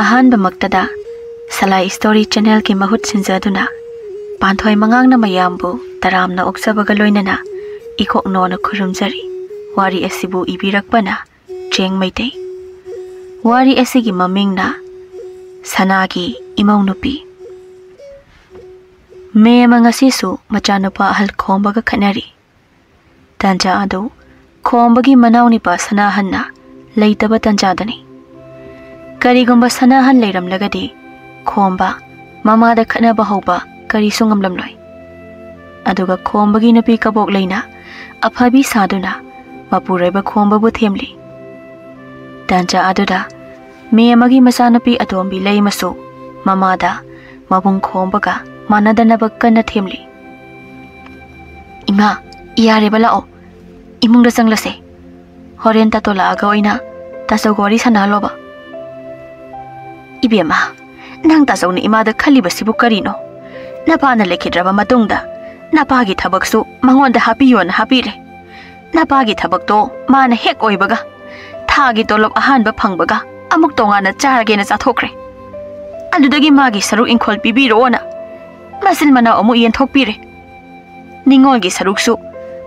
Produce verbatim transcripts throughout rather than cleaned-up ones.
ꯑꯍꯥꯟꯕꯃꯛꯇꯗ ꯁꯂꯥꯏ story ꯆꯦꯅꯦꯜꯒꯤ ꯃꯍꯨꯠ ꯁꯤꯟꯖꯗꯨꯅ ꯄꯥꯟꯊꯣꯏ ꯃꯉꯥꯡꯅ ꯃꯌꯥꯝꯕꯨ ꯇꯔꯥꯝꯅ ꯑꯣꯛꯆꯕꯒ ꯂꯣꯏꯅꯅ ꯏꯀꯣꯛꯅꯣꯅ ꯈꯨꯔꯨꯝꯖꯔꯤ꯫ ꯋꯥꯔꯤ ꯑꯁꯤꯕꯨ ꯏꯕꯤꯔꯛꯄꯅ ꯆꯦꯡ ꯃꯩꯇꯩ꯫ ꯋꯥꯔꯤ ꯑꯁꯤꯒꯤ ꯃꯃꯤꯡꯅ ꯁꯅꯥꯒꯤ ꯏꯃꯧ ꯅꯨꯄꯤ꯫ ꯃꯦꯝꯃ ꯉꯁꯤꯁꯨ ꯃꯆꯥꯅꯨꯄꯥ ꯑꯍꯜ ꯈꯣꯝꯕꯒ ꯈꯠꯅꯔꯤ꯫ ꯇꯥꯟꯖꯥ ꯑꯗꯨ ꯈꯣꯝꯕꯒꯤ ꯃꯅꯥꯎꯅꯤꯄꯥ ꯁꯅꯥꯍꯟꯅ ꯂꯩꯇꯕ ꯇꯥꯟꯖꯥꯗꯅꯤ꯫ ꯀꯔꯤꯒꯨꯝꯕ ꯁꯅꯥꯍꯟ ꯂꯩꯔꯝꯂꯒꯗꯤ ꯈꯣꯝꯕ ꯃꯃꯥꯗ ꯈꯠꯅꯕ ꯍꯧꯕ ꯀꯔꯤꯁꯨ ꯉꯝꯂꯝꯂꯣꯏ꯫ ꯑꯗꯨꯒ ꯈꯣꯝꯕꯒꯤ ꯅꯨꯄꯤ ꯀꯕꯣꯛꯂꯩꯅ ꯑꯐꯕꯤ ꯁꯥꯗꯨꯅ ꯃꯄꯨꯔꯣꯏꯕ ꯈꯣꯝꯕꯕꯨ ꯊꯦꯝꯂꯤ꯫ ꯇꯥꯟꯖꯥ ꯑꯗꯨꯗ ꯃꯦꯝꯃꯒꯤ ꯃꯆꯥꯅꯨꯄꯤ ꯑꯇꯣꯝꯕꯤ ꯂꯩꯃꯁꯨ ꯃꯃꯥꯗ ꯃꯕꯨꯡ ꯈꯣꯝꯕꯒ ꯃꯥꯟꯅꯗꯅꯕ ꯀꯟꯅ ꯊꯦꯝꯂꯤ꯫ "ꯏꯃꯥ, ꯌꯥꯔꯦꯕ, ꯂꯥꯛꯑꯣ, ꯏꯃꯨꯡꯗ ꯆꯪꯂꯁꯦ꯫ ꯍꯣꯔꯦꯟ ꯇꯥꯇꯣ ꯂꯥꯛꯑꯒ ꯑꯣꯏꯅ ꯇꯥꯆꯧꯒ ꯋꯥꯔꯤ ꯁꯥꯟꯅꯍꯜꯂꯣꯕ꯫" "ꯏꯕꯦꯝꯃ, ꯅꯪ ꯇꯥꯆꯧꯅ ꯏꯃꯥꯗ ꯈꯜꯂꯤꯕꯁꯤꯕꯨ ꯀꯔꯤꯅꯣ? ꯅꯄꯥꯅ ꯂꯩꯈꯤꯗ꯭ꯔꯕ ꯃꯇꯨꯡꯗ ꯅꯄꯥꯒꯤ ꯊꯕꯛꯁꯨ ꯃꯉꯣꯟꯗ ꯍꯥꯞꯄꯤꯌꯣꯅ ꯍꯥꯞꯄꯤꯔꯦ꯫ ꯅꯄꯥꯒꯤ ꯊꯕꯛꯇꯣ ꯃꯥꯅ ꯍꯦꯛ ꯑꯣꯏꯕꯒ ꯊꯥꯒꯤ ꯇꯣꯂꯣꯞ ꯑꯍꯥꯟꯕ ꯐꯪꯕꯒ ꯑꯃꯨꯛ ꯇꯣꯉꯥꯟꯅ ꯆꯥꯔꯒꯦꯅ ꯆꯥꯊꯣꯛꯈ꯭ꯔꯦ꯫ ꯑꯗꯨꯗꯒꯤ ꯃꯥꯒꯤ ꯁꯔꯨꯛ ꯏꯪꯈꯣꯜ ꯄꯤꯕꯤꯔꯣꯅ ꯃꯆꯤꯟ ꯃꯅꯥꯎ ꯑꯃꯨꯛ ꯌꯦꯟꯊꯣꯛꯄꯤꯔꯦ꯫ ꯅꯤꯉꯣꯜꯒꯤ ꯁꯔꯨꯛꯁꯨ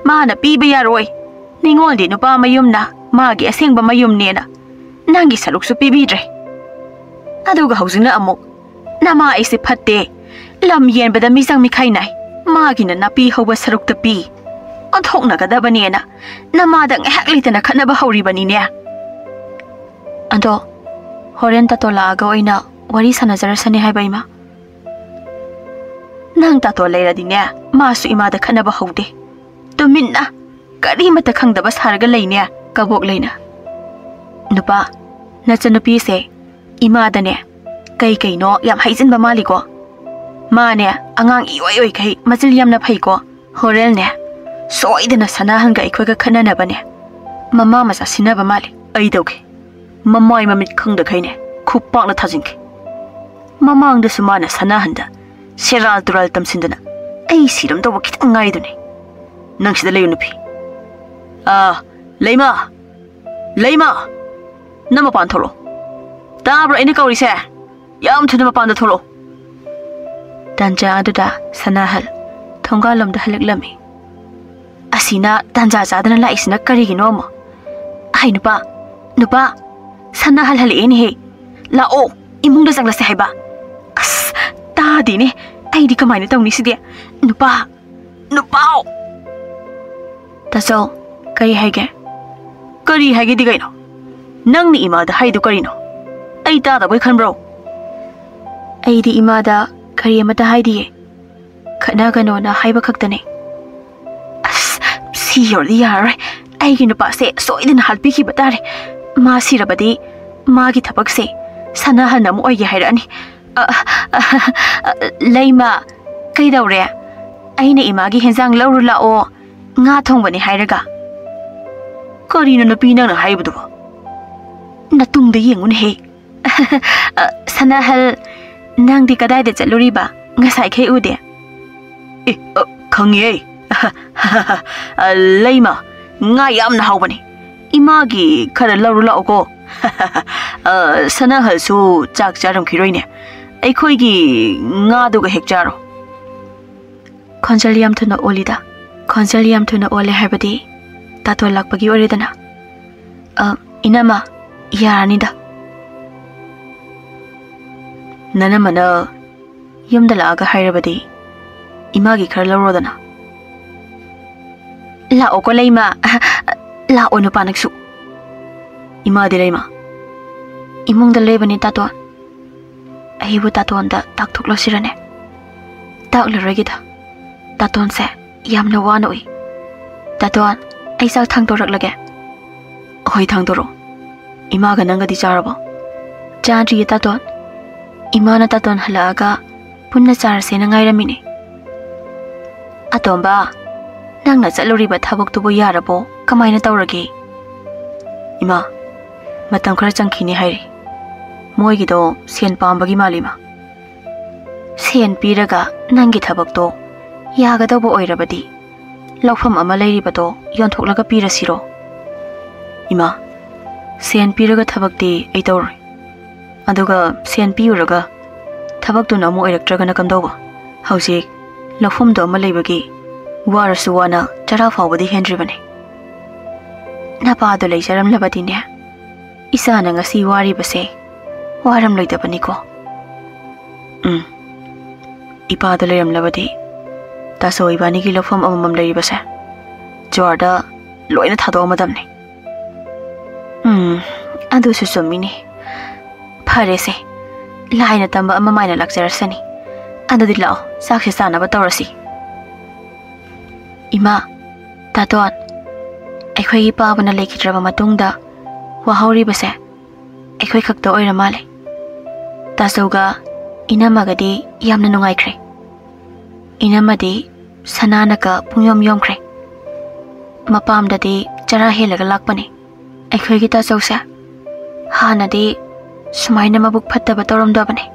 ꯃꯥꯅ ꯄꯤꯕ ꯌꯥꯔꯣꯏ꯫ ꯅꯤꯉꯣꯜꯗꯤ ꯅꯨꯄꯥ ꯃꯌꯨꯝꯅ ꯃꯥꯒꯤ ꯑꯁꯦꯡꯕ ꯃꯌꯨꯝꯅꯦꯅ ꯅꯪꯒꯤ ꯁꯔꯨꯛꯁꯨ ꯄꯤꯕꯤꯗ꯭ꯔꯦ꯫ ꯑꯗꯨꯒ ꯍꯧꯖꯤꯛꯅ ꯑꯃꯨꯛ ꯅꯃꯥ ꯑꯩꯁꯦ ꯐꯠꯇꯦ, ꯂꯝ ꯌꯦꯟꯕꯗ ꯃꯤꯆꯪ ꯃꯤꯈꯥꯏ ꯅꯥꯏ, ꯃꯥꯒꯤꯅ ꯅꯥꯄꯤ ꯍꯧꯕ ꯁꯔꯨꯛꯇ ꯄꯤ, ꯑꯣꯟꯊꯣꯛꯅꯒꯗꯕꯅꯦꯅ ꯅꯃꯥꯗ ꯉꯥꯏꯍꯥꯛ ꯂꯩꯇꯅ ꯈꯠꯅꯕ ꯍꯧꯔꯤꯕꯅꯤꯅꯦ꯫" "ꯑꯗꯣ ꯍꯣꯔꯦꯟ ꯇꯥꯇꯣ ꯂꯥꯛꯑꯒ ꯑꯣꯏꯅ ꯋꯥꯔꯤ ꯁꯥꯟꯅꯖꯔꯁꯅꯤ ꯍꯥꯏꯕ, ꯏꯃꯥ꯫" "ꯅꯪ ꯇꯥꯇꯣ ꯂꯩꯔꯗꯤꯅꯦ, ꯃꯥꯁꯨ ꯏꯃꯥꯗ ꯈꯠꯅꯕ ꯍꯧꯗꯦ꯫ ꯇꯨꯃꯤꯟꯅ ꯀꯔꯤꯃꯠꯇ ꯈꯪꯗꯕ ꯁꯥꯔꯒ ꯂꯩꯅꯦ, ꯀꯕꯣꯛ ꯂꯩꯅ꯫ ꯅꯨꯄꯥ, ꯅꯆꯟꯅꯨꯄꯤꯁꯦ ꯏꯃꯥꯗꯅꯦ ꯀꯩ ꯀꯩꯅꯣ ꯌꯥꯝ ꯍꯩꯖꯤꯟꯕ ꯃꯥꯜꯂꯤꯀꯣ꯫ ꯃꯥꯅꯦ ꯑꯉꯥꯡ ꯏꯑꯣꯏ ꯑꯣꯏꯈꯩ ꯃꯆꯤꯜ ꯌꯥꯝꯅ ꯐꯩꯀꯣ꯫ ꯍꯣꯔꯦꯟꯅꯦ ꯁꯣꯏꯗꯅ ꯁꯅꯥꯍꯟꯒ ꯑꯩꯈꯣꯏꯒ ꯈꯠꯅꯅꯕꯅꯦ ꯃꯃꯥ ꯃꯆꯥ ꯁꯤꯟꯅꯕ ꯃꯥꯜꯂꯤ꯫ ꯑꯩ ꯇꯧꯒꯦ꯫ ꯃꯃꯥꯏ ꯃꯃꯤꯠ ꯈꯪꯗꯈꯩꯅꯦ ꯈꯨꯄꯥꯛꯅ ꯊꯥꯖꯤꯟꯒꯦ꯫ ꯃꯃꯥꯡꯗꯁꯨ ꯃꯥꯅ ꯁꯅꯥꯍꯟꯗ ꯁꯦꯔꯥꯜ ꯇꯨꯔꯥꯜ ꯇꯝꯁꯤꯟꯗꯅ ꯑꯩ ꯁꯤꯔꯝꯗꯧꯕ ꯈꯤꯇꯪ ꯉꯥꯏꯗꯨꯅꯤ꯫ ꯅꯪ ꯁꯤꯗ ꯂꯩꯌꯨ, ꯅꯨꯄꯤ꯫ ꯑꯥ, ꯂꯩꯃ! ꯂꯩꯃ! ꯅꯪ ꯃꯄꯥꯟ ꯊꯣꯛꯂꯛꯑꯣ꯫" ꯇꯥꯕ꯭ꯔꯣ ꯑꯩꯅ ꯀꯧꯔꯤꯁꯦ? ꯌꯥꯝ ꯊꯨꯅ ꯃꯄꯥꯟꯗ ꯊꯣꯛꯂꯛꯑꯣ꯫ ꯇꯥꯟꯖꯥ ꯑꯗꯨꯗ ꯁꯅꯥꯍꯜ ꯊꯣꯡꯒꯥꯜꯂꯣꯝꯗ ꯍꯜꯂꯛꯂꯝꯃꯤ꯫ "ꯑꯁꯤꯅ ꯇꯥꯟꯖꯥ ꯆꯥꯗꯅ ꯂꯥꯛꯏꯁꯤꯅ ꯀꯔꯤꯒꯤꯅꯣ ꯑꯃꯨꯛ? ꯍꯥꯏ ꯅꯨꯄꯥ, ꯅꯨꯄꯥ, ꯁꯅꯥꯍꯜ ꯍꯜꯂꯛꯑꯦꯅꯦꯍꯦ꯫ ꯂꯥꯛꯑꯣ, ꯏꯃꯨꯡꯗ ꯆꯪꯂꯁꯦ ꯍꯥꯏꯕ꯫ ꯑꯁ, ꯇꯥꯗꯦꯅꯦ꯫ ꯑꯩꯗꯤ ꯀꯃꯥꯏꯅ ꯇꯧꯅꯤ ꯁꯤꯗꯤ? ꯅꯨꯄꯥ, ꯅꯨꯄꯥ!" "ꯇꯥꯆꯧ, ꯀꯔꯤ ꯍꯥꯏꯒꯦ?" "ꯀꯔꯤ ꯍꯥꯏꯒꯦꯗꯤ ꯀꯩꯅꯣ? ꯅꯪꯅ ꯏꯃꯥꯗ ꯍꯥꯏꯗꯨ ꯀꯔꯤꯅꯣ? ꯑꯩ ꯇꯥꯗꯕꯣꯏ ꯈꯟꯕ꯭ꯔꯣ?" "ꯑꯩꯗꯤ ꯏꯃꯥꯗ ꯀꯔꯤ ꯑꯃꯠꯇ ꯍꯥꯏꯗꯤꯌꯦ꯫ ꯈꯠꯅꯒꯅꯣꯅ ꯍꯥꯏꯕ ꯈꯛꯇꯅꯦ꯫" "ꯑꯁ, ꯁꯤ ꯌꯧꯔꯗꯤ ꯌꯥꯔꯔꯣꯏ꯫ ꯑꯩꯒꯤ ꯅꯨꯄꯥꯁꯦ ꯁꯣꯏꯗꯅ ꯍꯥꯠꯄꯤꯈꯤꯕ ꯇꯥꯔꯦ꯫ ꯃꯥ ꯁꯤꯔꯕꯗꯤ ꯃꯥꯒꯤ ꯊꯕꯛꯁꯦ ꯁꯅꯥꯍꯟꯅ ꯑꯃꯨꯛ ꯑꯣꯏꯒꯦ ꯍꯥꯏꯔꯛꯑꯅꯤ꯫ ꯑ, ꯑ, ꯑ, ꯂꯩꯃ, ꯀꯩꯗꯧꯔꯦ? ꯑꯩꯅ ꯏꯃꯥꯒꯤ ꯍꯦꯟꯖꯥꯡ ꯂꯧꯔꯨ ꯂꯥꯛꯑꯣ, ꯉꯥ ꯊꯣꯡꯕꯅꯦ ꯍꯥꯏꯔꯒ꯫" "ꯀꯔꯤꯅꯣ ꯅꯨꯄꯤ ꯅꯪꯅ ꯍꯥꯏꯕꯗꯨꯕꯣ? ꯅꯇꯨꯡꯗ ꯌꯦꯡꯉꯨꯅꯦꯍꯦ꯫" "ꯑ, ꯁꯅꯥꯍꯜ, ꯅꯪꯗꯤ ꯀꯗꯥꯏꯗ ꯆꯠꯂꯨꯔꯤꯕ? ꯉꯁꯥꯏꯈꯩ ꯎꯗꯦ꯫" "ꯑꯦ, ꯑ, ꯈꯪꯉꯦ꯫ ꯑ, ꯂꯩꯃ, ꯉꯥ ꯌꯥꯝꯅ ꯍꯥꯎꯕꯅꯦ꯫ ꯏꯃꯥꯒꯤ ꯈꯔ ꯂꯧꯔꯨ ꯂꯥꯛꯎꯀꯣ꯫" "ꯑ, ꯁꯅꯥꯍꯜꯁꯨ ꯆꯥꯛ ꯆꯥꯔꯝꯈꯤꯔꯣꯏꯅꯦ꯫ ꯑꯩꯈꯣꯏꯒꯤ ꯉꯥꯗꯨꯒ ꯍꯦꯛ ꯆꯥꯔꯣ꯫" ꯈꯣꯟꯖꯦꯜ ꯌꯥꯝ ꯊꯨꯅ ꯑꯣꯜꯂꯤꯗ꯫ ꯈꯣꯟꯖꯦꯜ ꯌꯥꯝ ꯊꯨꯅ ꯑꯣꯜꯂꯦ ꯍꯥꯏꯕꯗꯤ ꯇꯥꯇꯣꯟ ꯂꯥꯛꯄꯒꯤ ꯑꯣꯏꯔꯦꯗꯅ꯫ "ꯑ, ꯏꯅꯝꯃ, ꯌꯥꯔꯅꯤꯗ꯫" "ꯅꯅꯝꯃꯅ ꯌꯨꯝꯗ ꯂꯥꯛꯑꯒ ꯍꯥꯏꯔꯕꯗꯤ ꯏꯃꯥꯒꯤ ꯈꯔ ꯂꯧꯔꯣꯗꯅ꯫" "ꯂꯥꯛꯑꯣꯀꯣ ꯂꯩꯃ, ꯂꯥꯛꯑꯣ ꯅꯨꯄꯥ ꯅꯪꯁꯨ꯫" "ꯏꯃꯥꯗꯤ ꯂꯩꯃ?" "ꯏꯃꯨꯡꯗ ꯂꯩꯕꯅꯤ ꯇꯥꯇꯣꯟ꯫" "ꯑꯩꯕꯨ ꯇꯥꯇꯣꯟꯗ ꯇꯥꯛꯊꯣꯛꯂꯁꯤꯔꯅꯦ?" "ꯇꯥꯛꯂꯔꯣꯏꯒꯦꯗ꯫ ꯇꯥꯇꯣꯟꯁꯦ ꯌꯥꯝꯅ ꯋꯥꯅ ꯎꯏ꯫ ꯇꯥꯇꯣꯟ, ꯑꯩ ꯆꯥꯛ ꯊꯥꯡꯗꯣꯔꯛꯂꯒꯦ꯫" "ꯍꯣꯏ, ꯊꯥꯡꯗꯣꯔꯛꯑꯣ꯫ ꯏꯃꯥꯒ ꯅꯪꯒꯗꯤ ꯆꯥꯔꯕꯣ?" "ꯆꯥꯗ꯭ꯔꯤꯌꯦ ꯇꯥꯇꯣꯟ꯫ ꯏꯃꯥꯅ ꯇꯥꯇꯣꯟ ꯍꯜꯂꯛꯑꯒ ꯄꯨꯟꯅ ꯆꯥꯔꯁꯦꯅ ꯉꯥꯏꯔꯝꯃꯤꯅꯦ꯫" "ꯑꯇꯣꯝꯕ, ꯅꯪꯅ ꯆꯠꯂꯨꯔꯤꯕ ꯊꯕꯛꯇꯨꯕꯨ ꯌꯥꯔꯕꯣ? ꯀꯃꯥꯏꯅ ꯇꯧꯔꯒꯦ?" "ꯏꯃꯥ, ꯃꯇꯝ ꯈꯔ ꯆꯪꯈꯤꯅꯤ ꯍꯥꯏꯔꯤ꯫ ꯃꯣꯏꯒꯤꯗꯣ ꯁꯦꯟ ꯄꯥꯝꯕꯒꯤ ꯃꯥꯜꯂꯤ, ꯏꯃꯥ꯫" "ꯁꯦꯟ ꯄꯤꯔꯒ ꯅꯪꯒꯤ ꯊꯕꯛꯇꯣ ꯌꯥꯒꯗꯧꯕ ꯑꯣꯏꯔꯕꯗꯤ, ꯂꯧꯐꯝ ꯑꯃ ꯂꯩꯔꯤꯕꯗꯣ ꯌꯣꯟꯊꯣꯛꯂꯒ ꯄꯤꯔꯁꯤꯔꯣ?" "ꯏꯃꯥ, ꯁꯦꯟ ꯄꯤꯔꯒ ꯊꯕꯛꯇꯤ ꯑꯩ ꯇꯧꯔꯣꯏ꯫ ꯑꯗꯨꯒ ꯁꯦꯟ ꯄꯤꯔꯨꯔꯒ ꯊꯕꯛꯇꯨꯅ ꯑꯃꯨꯛ ꯑꯣꯏꯔꯛꯇ꯭ꯔꯒꯅ ꯀꯝꯗꯧꯕ? ꯍꯧꯖꯤꯛ ꯂꯧꯐꯝꯗꯣ ꯑꯃ ꯂꯩꯕꯒꯤ ꯋꯥꯔꯁꯨ ꯋꯥꯅ ꯆꯔꯥ ꯐꯥꯎꯕꯗꯤ ꯍꯦꯟꯗ꯭ꯔꯤꯕꯅꯤ꯫ ꯅꯄꯥꯗꯣ ꯂꯩꯖꯔꯝꯂꯕꯗꯤꯅꯦ, ꯏꯆꯥꯅ ꯉꯁꯤ ꯋꯥꯔꯤꯕꯁꯦ ꯋꯥꯔꯝꯂꯣꯏꯗꯕꯅꯤꯀꯣ꯫ ꯎꯝ, ꯏꯄꯥꯗꯣ ꯂꯩꯔꯝꯂꯕꯗꯤ ꯇꯥꯆꯧ ꯏꯕꯥꯅꯤꯒꯤ ꯂꯧꯐꯝ ꯑꯃꯃꯝ ꯂꯩꯔꯤꯕꯁꯦ ꯖꯨꯋꯥꯔꯗ ꯂꯣꯏꯅ ꯊꯥꯗꯣꯛꯑꯝꯃꯗꯕꯅꯤ꯫ ꯎꯝ, ꯑꯗꯨꯁꯨ ꯆꯨꯝꯃꯤꯅꯦ꯫ ꯐꯔꯦꯁꯦ, ꯂꯥꯏꯅ ꯇꯝꯕ ꯑꯃ ꯃꯥꯏꯅ ꯂꯥꯛꯆꯔꯁꯅꯤ꯫ ꯑꯗꯨꯗꯤ ꯂꯥꯛꯑꯣ, ꯆꯥꯛꯁꯦ ꯆꯥꯅꯕ ꯇꯧꯔꯁꯤ꯫ ꯏꯃꯥ, ꯇꯥꯇꯣꯟ, ꯑꯩꯈꯣꯏꯒꯤ ꯄꯥꯕꯅ ꯂꯩꯈꯤꯗ꯭ꯔꯕ ꯃꯇꯨꯡꯗ ꯋꯥꯍꯧꯔꯤꯕꯁꯦ ꯑꯩꯈꯣꯏ ꯈꯛꯇ ꯑꯣꯏꯔ ꯃꯥꯜꯂꯦ꯫ ꯇꯥꯆꯧꯒ ꯏꯅꯝꯃꯒꯗꯤ ꯌꯥꯝꯅ ꯅꯨꯡꯉꯥꯏꯈ꯭ꯔꯦ꯫ ꯏꯅꯝꯃꯗꯤ ꯁꯅꯥꯅꯒ ꯄꯨꯡꯌꯣꯝ ꯌꯣꯝꯈ꯭ꯔꯦ꯫ ꯃꯄꯥꯝꯗꯗꯤ ꯆꯔꯥ ꯍꯦꯜꯂꯒ ꯂꯥꯛꯄꯅꯦ꯫ ꯑꯩꯈꯣꯏꯒꯤ ꯇꯥꯆꯧꯁꯦ ꯍꯥꯟꯅꯗꯤ ꯁꯨꯃꯥꯏꯅ ꯃꯕꯨꯛ ꯐꯠꯇꯕ ꯇꯧꯔꯝꯗꯕꯅꯦ꯫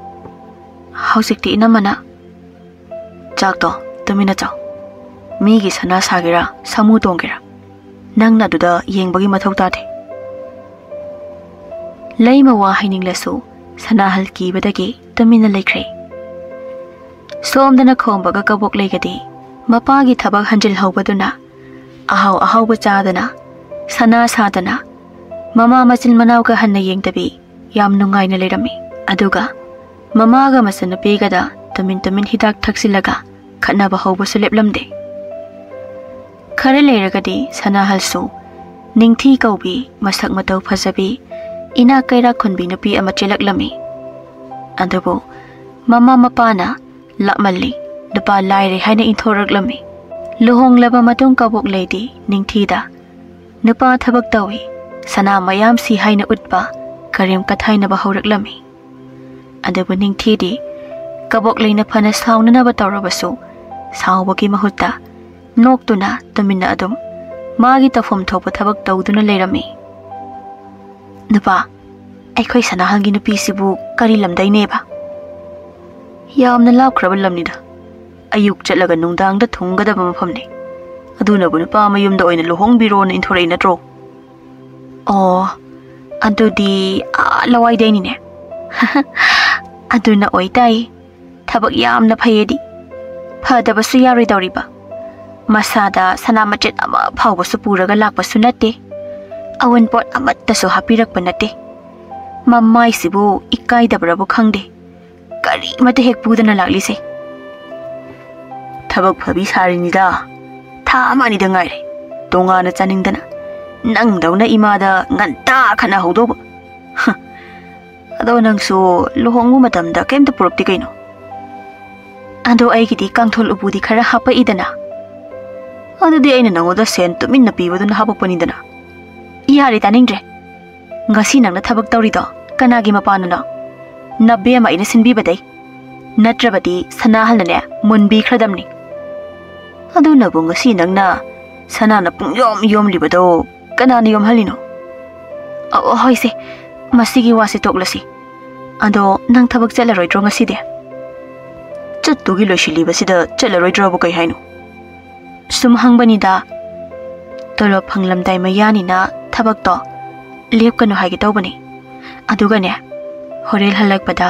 ꯍꯧꯖꯤꯛꯇꯤ ꯏꯅꯝꯃꯅ, "ꯆꯥꯛꯇꯣ ꯇꯨꯃꯤꯟꯅ ꯆꯥꯎ꯫ ꯃꯤꯒꯤ ꯁꯅꯥ ꯁꯥꯒꯦꯔꯥ, ꯁꯥꯃꯨ ꯇꯣꯡꯒꯦꯔꯥ, ꯅꯪꯅ ꯑꯗꯨꯗ ꯌꯦꯡꯕꯒꯤ ꯃꯊꯧ ꯇꯥꯗꯦ"꯫ ꯂꯩꯃ ꯋꯥ ꯍꯥꯏꯅꯤꯡꯂꯁꯨ ꯁꯅꯥꯍꯜ ꯀꯤꯕꯗꯒꯤ ꯇꯨꯃꯤꯟꯅ ꯂꯩꯈ꯭ꯔꯦ꯫ ꯁꯣꯝꯗꯅ ꯈꯣꯝꯕꯒ ꯀꯕꯣꯛ ꯂꯩꯒꯗꯤ ꯃꯄꯥꯒꯤ ꯊꯕꯛ ꯍꯟꯖꯤꯜꯍꯧꯕꯗꯨꯅ ꯑꯍꯥꯎ ꯑꯍꯥꯎꯕ ꯆꯥꯗꯅ, ꯁꯅꯥ ꯁꯥꯗꯅ, ꯃꯃꯥ ꯃꯆꯤꯟ ꯃꯅꯥꯎꯒ ꯍꯟꯅ ꯌꯦꯡꯗꯕꯤ ꯌꯥꯝ ꯅꯨꯡꯉꯥꯏꯅ ꯂꯩꯔꯝꯃꯤ꯫ ꯑꯗꯨꯒ ꯃꯃꯥꯒ ꯃꯆꯟꯅꯨꯄꯤꯒꯗ ꯇꯨꯃꯤꯟ ꯇꯨꯃꯤꯟ ꯍꯤꯗꯥꯛ ꯊꯛꯆꯤꯜꯂꯒ ꯈꯠꯅꯕ ꯍꯧꯕꯁꯨ ꯂꯦꯞꯂꯝꯗꯦ꯫ ꯈꯔ ꯂꯩꯔꯒꯗꯤ ꯁꯅꯥꯍꯜꯁꯨ ꯅꯤꯡꯊꯤ ꯀꯧꯕꯤ, ꯃꯁꯛ ꯃꯇꯧ ꯐꯖꯕꯤ, ꯏꯅꯥꯛ ꯀꯩꯔꯥꯛ ꯈꯨꯟꯕꯤ ꯅꯨꯄꯤ ꯑꯃ ꯆꯦꯜꯂꯛꯂꯝꯃꯤ꯫ ꯑꯗꯨꯕꯨ ꯃꯃꯥ ꯃꯄꯥꯅ ꯂꯥꯞꯃꯜꯂꯤ, ꯅꯨꯄꯥ ꯂꯥꯏꯔꯦ ꯍꯥꯏꯅ ꯏꯟꯊꯣꯔꯛꯂꯝꯃꯤ꯫ ꯂꯨꯍꯣꯡꯂꯕ ꯃꯇꯨꯡ ꯀꯕꯣꯛ ꯂꯩꯗꯤ ꯅꯤꯡꯊꯤꯗ ꯅꯨꯄꯥ ꯊꯕꯛ ꯇꯧꯏ, ꯁꯅꯥ ꯃꯌꯥꯝ ꯁꯤ ꯍꯥꯏꯅ ꯎꯠꯄ ꯀꯔꯦꯝ ꯀꯊꯥꯏꯅꯕ ꯍꯧꯔꯛꯂꯝꯃꯤ꯫ ꯑꯗꯨꯕꯨ ꯅꯤꯡꯊꯤꯗꯤ ꯀꯕꯣꯛ ꯂꯩꯅ ꯐꯅ ꯁꯥꯎꯅꯅꯕ ꯇꯧꯔꯕꯁꯨ ꯁꯥꯎꯕꯒꯤ ꯃꯍꯨꯠꯇ ꯅꯣꯛꯇꯨꯅ ꯇꯨꯃꯤꯟꯅ ꯑꯗꯨꯝ ꯃꯥꯒꯤ ꯇꯧꯐꯝ ꯊꯣꯛꯄ ꯊꯕꯛ ꯇꯧꯗꯨꯅ ꯂꯩꯔꯝꯃꯤ꯫ "ꯅꯨꯄꯥ, ꯑꯩꯈꯣꯏ ꯁꯅꯥꯍꯜꯒꯤ ꯅꯨꯄꯤꯁꯤꯕꯨ ꯀꯔꯤ ꯂꯝꯗꯩꯅꯦꯕ?" "ꯌꯥꯝꯅ ꯂꯥꯞꯈ꯭ꯔꯕ ꯂꯝꯅꯤꯗ꯫ ꯑꯌꯨꯛ ꯆꯠꯂꯒ ꯅꯨꯡꯗꯥꯡꯗ ꯊꯨꯡꯒꯗꯕ ꯃꯐꯝꯅꯤ꯫ ꯑꯗꯨꯅꯕꯨ ꯅꯨꯄꯥ ꯃꯌꯨꯝꯗ ꯑꯣꯏꯅ ꯂꯨꯍꯣꯡꯕꯤꯔꯣꯅ ꯏꯟꯊꯣꯔꯛꯏ ꯅꯠꯇ꯭ꯔꯣ?" "ꯑꯣ, ꯑꯗꯨꯗꯤ ꯑꯥ ꯂꯋꯥꯏꯗꯩꯅꯤꯅꯦ꯫ ꯑꯗꯨꯅ ꯑꯣꯏꯇꯥꯏ꯫ ꯊꯕꯛ ꯌꯥꯝꯅ ꯐꯩꯌꯦꯗꯤ꯫ ꯐꯗꯕꯁꯨ ꯌꯥꯔꯣꯏꯗꯧꯔꯤꯕ꯫ ꯃꯁꯥꯗ ꯁꯅꯥ ꯃꯆꯦꯠ ꯑꯃ ꯐꯥꯎꯕꯁꯨ ꯄꯨꯔꯒ ꯂꯥꯛꯄꯁꯨ ꯅꯠꯇꯦ꯫ ꯑꯋꯨꯟꯄꯣꯠ ꯑꯃꯠꯇꯁꯨ ꯍꯥꯞꯄꯤꯔꯛꯄ ꯅꯠꯇꯦ꯫ ꯃꯃꯥꯏꯁꯤꯕꯨ ꯏꯀꯥꯏꯗꯕ꯭ꯔꯕꯨ ꯈꯪꯗꯦ꯫ ꯀꯔꯤꯃꯠꯇ ꯍꯦꯛ ꯄꯨꯗꯅ ꯂꯥꯛꯂꯤꯁꯦ꯫ ꯊꯕꯛ ꯐꯕꯤ ꯁꯥꯔꯤꯅꯤꯗ꯫ ꯊꯥ ꯑꯃ ꯑꯅꯤꯗ ꯉꯥꯏꯔꯦ꯫ ꯇꯣꯉꯥꯟꯅ ꯆꯥꯅꯤꯡꯗꯅ꯫ ꯅꯪꯗꯧꯅ ꯏꯃꯥꯗ ꯉꯟꯇꯥ ꯈꯠꯅꯍꯧꯗꯧꯕ꯫ ꯍ꯫ ꯑꯗꯣ ꯅꯪꯁꯨ ꯂꯨꯍꯣꯡꯕ ꯃꯇꯝꯗ ꯀꯩꯝꯇ ꯄꯨꯔꯛꯇꯦ ꯀꯩꯅꯣ? ꯑꯗꯣ ꯑꯩꯒꯤꯗꯤ ꯀꯥꯡꯊꯣꯜ ꯎꯄꯨꯗꯤ ꯈꯔ ꯍꯥꯞꯄꯛꯏꯗꯅ꯫ ꯑꯗꯨꯗꯤ ꯑꯩꯅ ꯅꯉꯣꯟꯗ ꯁꯦꯟ ꯇꯨꯃꯤꯟꯅ ꯄꯤꯕꯗꯨꯅ ꯍꯥꯞꯄꯛꯄꯅꯤꯗꯅ꯫ ꯌꯥꯔꯦ, ꯇꯥꯅꯤꯡꯗ꯭ꯔꯦ꯫ ꯉꯁꯤ ꯅꯪꯅ ꯊꯕꯛ ꯇꯧꯔꯤꯗꯣ ꯀꯅꯥꯒꯤ ꯃꯄꯥꯟꯅꯅꯣ? ꯅꯕꯦꯝꯃ ꯑꯩꯅ ꯁꯤꯟꯕꯤꯕꯗꯩ꯫ ꯅꯠꯇ꯭ꯔꯕꯗꯤ ꯁꯅꯥꯍꯜꯅꯅꯦ ꯃꯨꯟꯕꯤꯈ꯭ꯔꯗꯝꯅꯤ꯫ ꯑꯗꯨꯅꯕꯨ ꯉꯁꯤ ꯅꯪꯅ ꯁꯅꯥꯅ ꯄꯨꯡꯌꯣꯝ ꯌꯣꯝꯂꯤꯕꯗꯣ ꯀꯅꯥꯅ ꯌꯣꯝꯍꯜꯂꯤꯅꯣ? ꯑꯣ, ꯍꯣꯏꯁꯦ, ꯃꯁꯤꯒꯤ ꯋꯥꯁꯦ ꯇꯣꯛꯂꯁꯤ꯫ ꯑꯗꯣ ꯅꯪ ꯊꯕꯛ ꯆꯠꯂꯔꯣꯏꯗ꯭ꯔꯣ ꯉꯁꯤꯗꯤ? ꯆꯠꯇꯨꯒꯤ ꯂꯣꯏꯁꯤꯜꯂꯤꯕꯁꯤꯗ ꯆꯠꯂꯔꯣꯏꯗ꯭ꯔꯕꯨ ꯀꯩ ꯍꯥꯏꯅꯣ? ꯁꯨꯝ ꯍꯪꯕꯅꯤꯗ꯫ ꯇꯣꯂꯣꯞ ꯐꯪꯂꯝꯗꯥꯏ ꯃꯌꯥꯅꯤꯅ ꯊꯕꯛꯇꯣ ꯂꯦꯞꯀꯅꯨ ꯍꯥꯏꯒꯦ ꯇꯧꯕꯅꯤ꯫ ꯑꯗꯨꯒꯅꯦ, ꯍꯣꯔꯦꯟ ꯍꯜꯂꯛꯄꯗ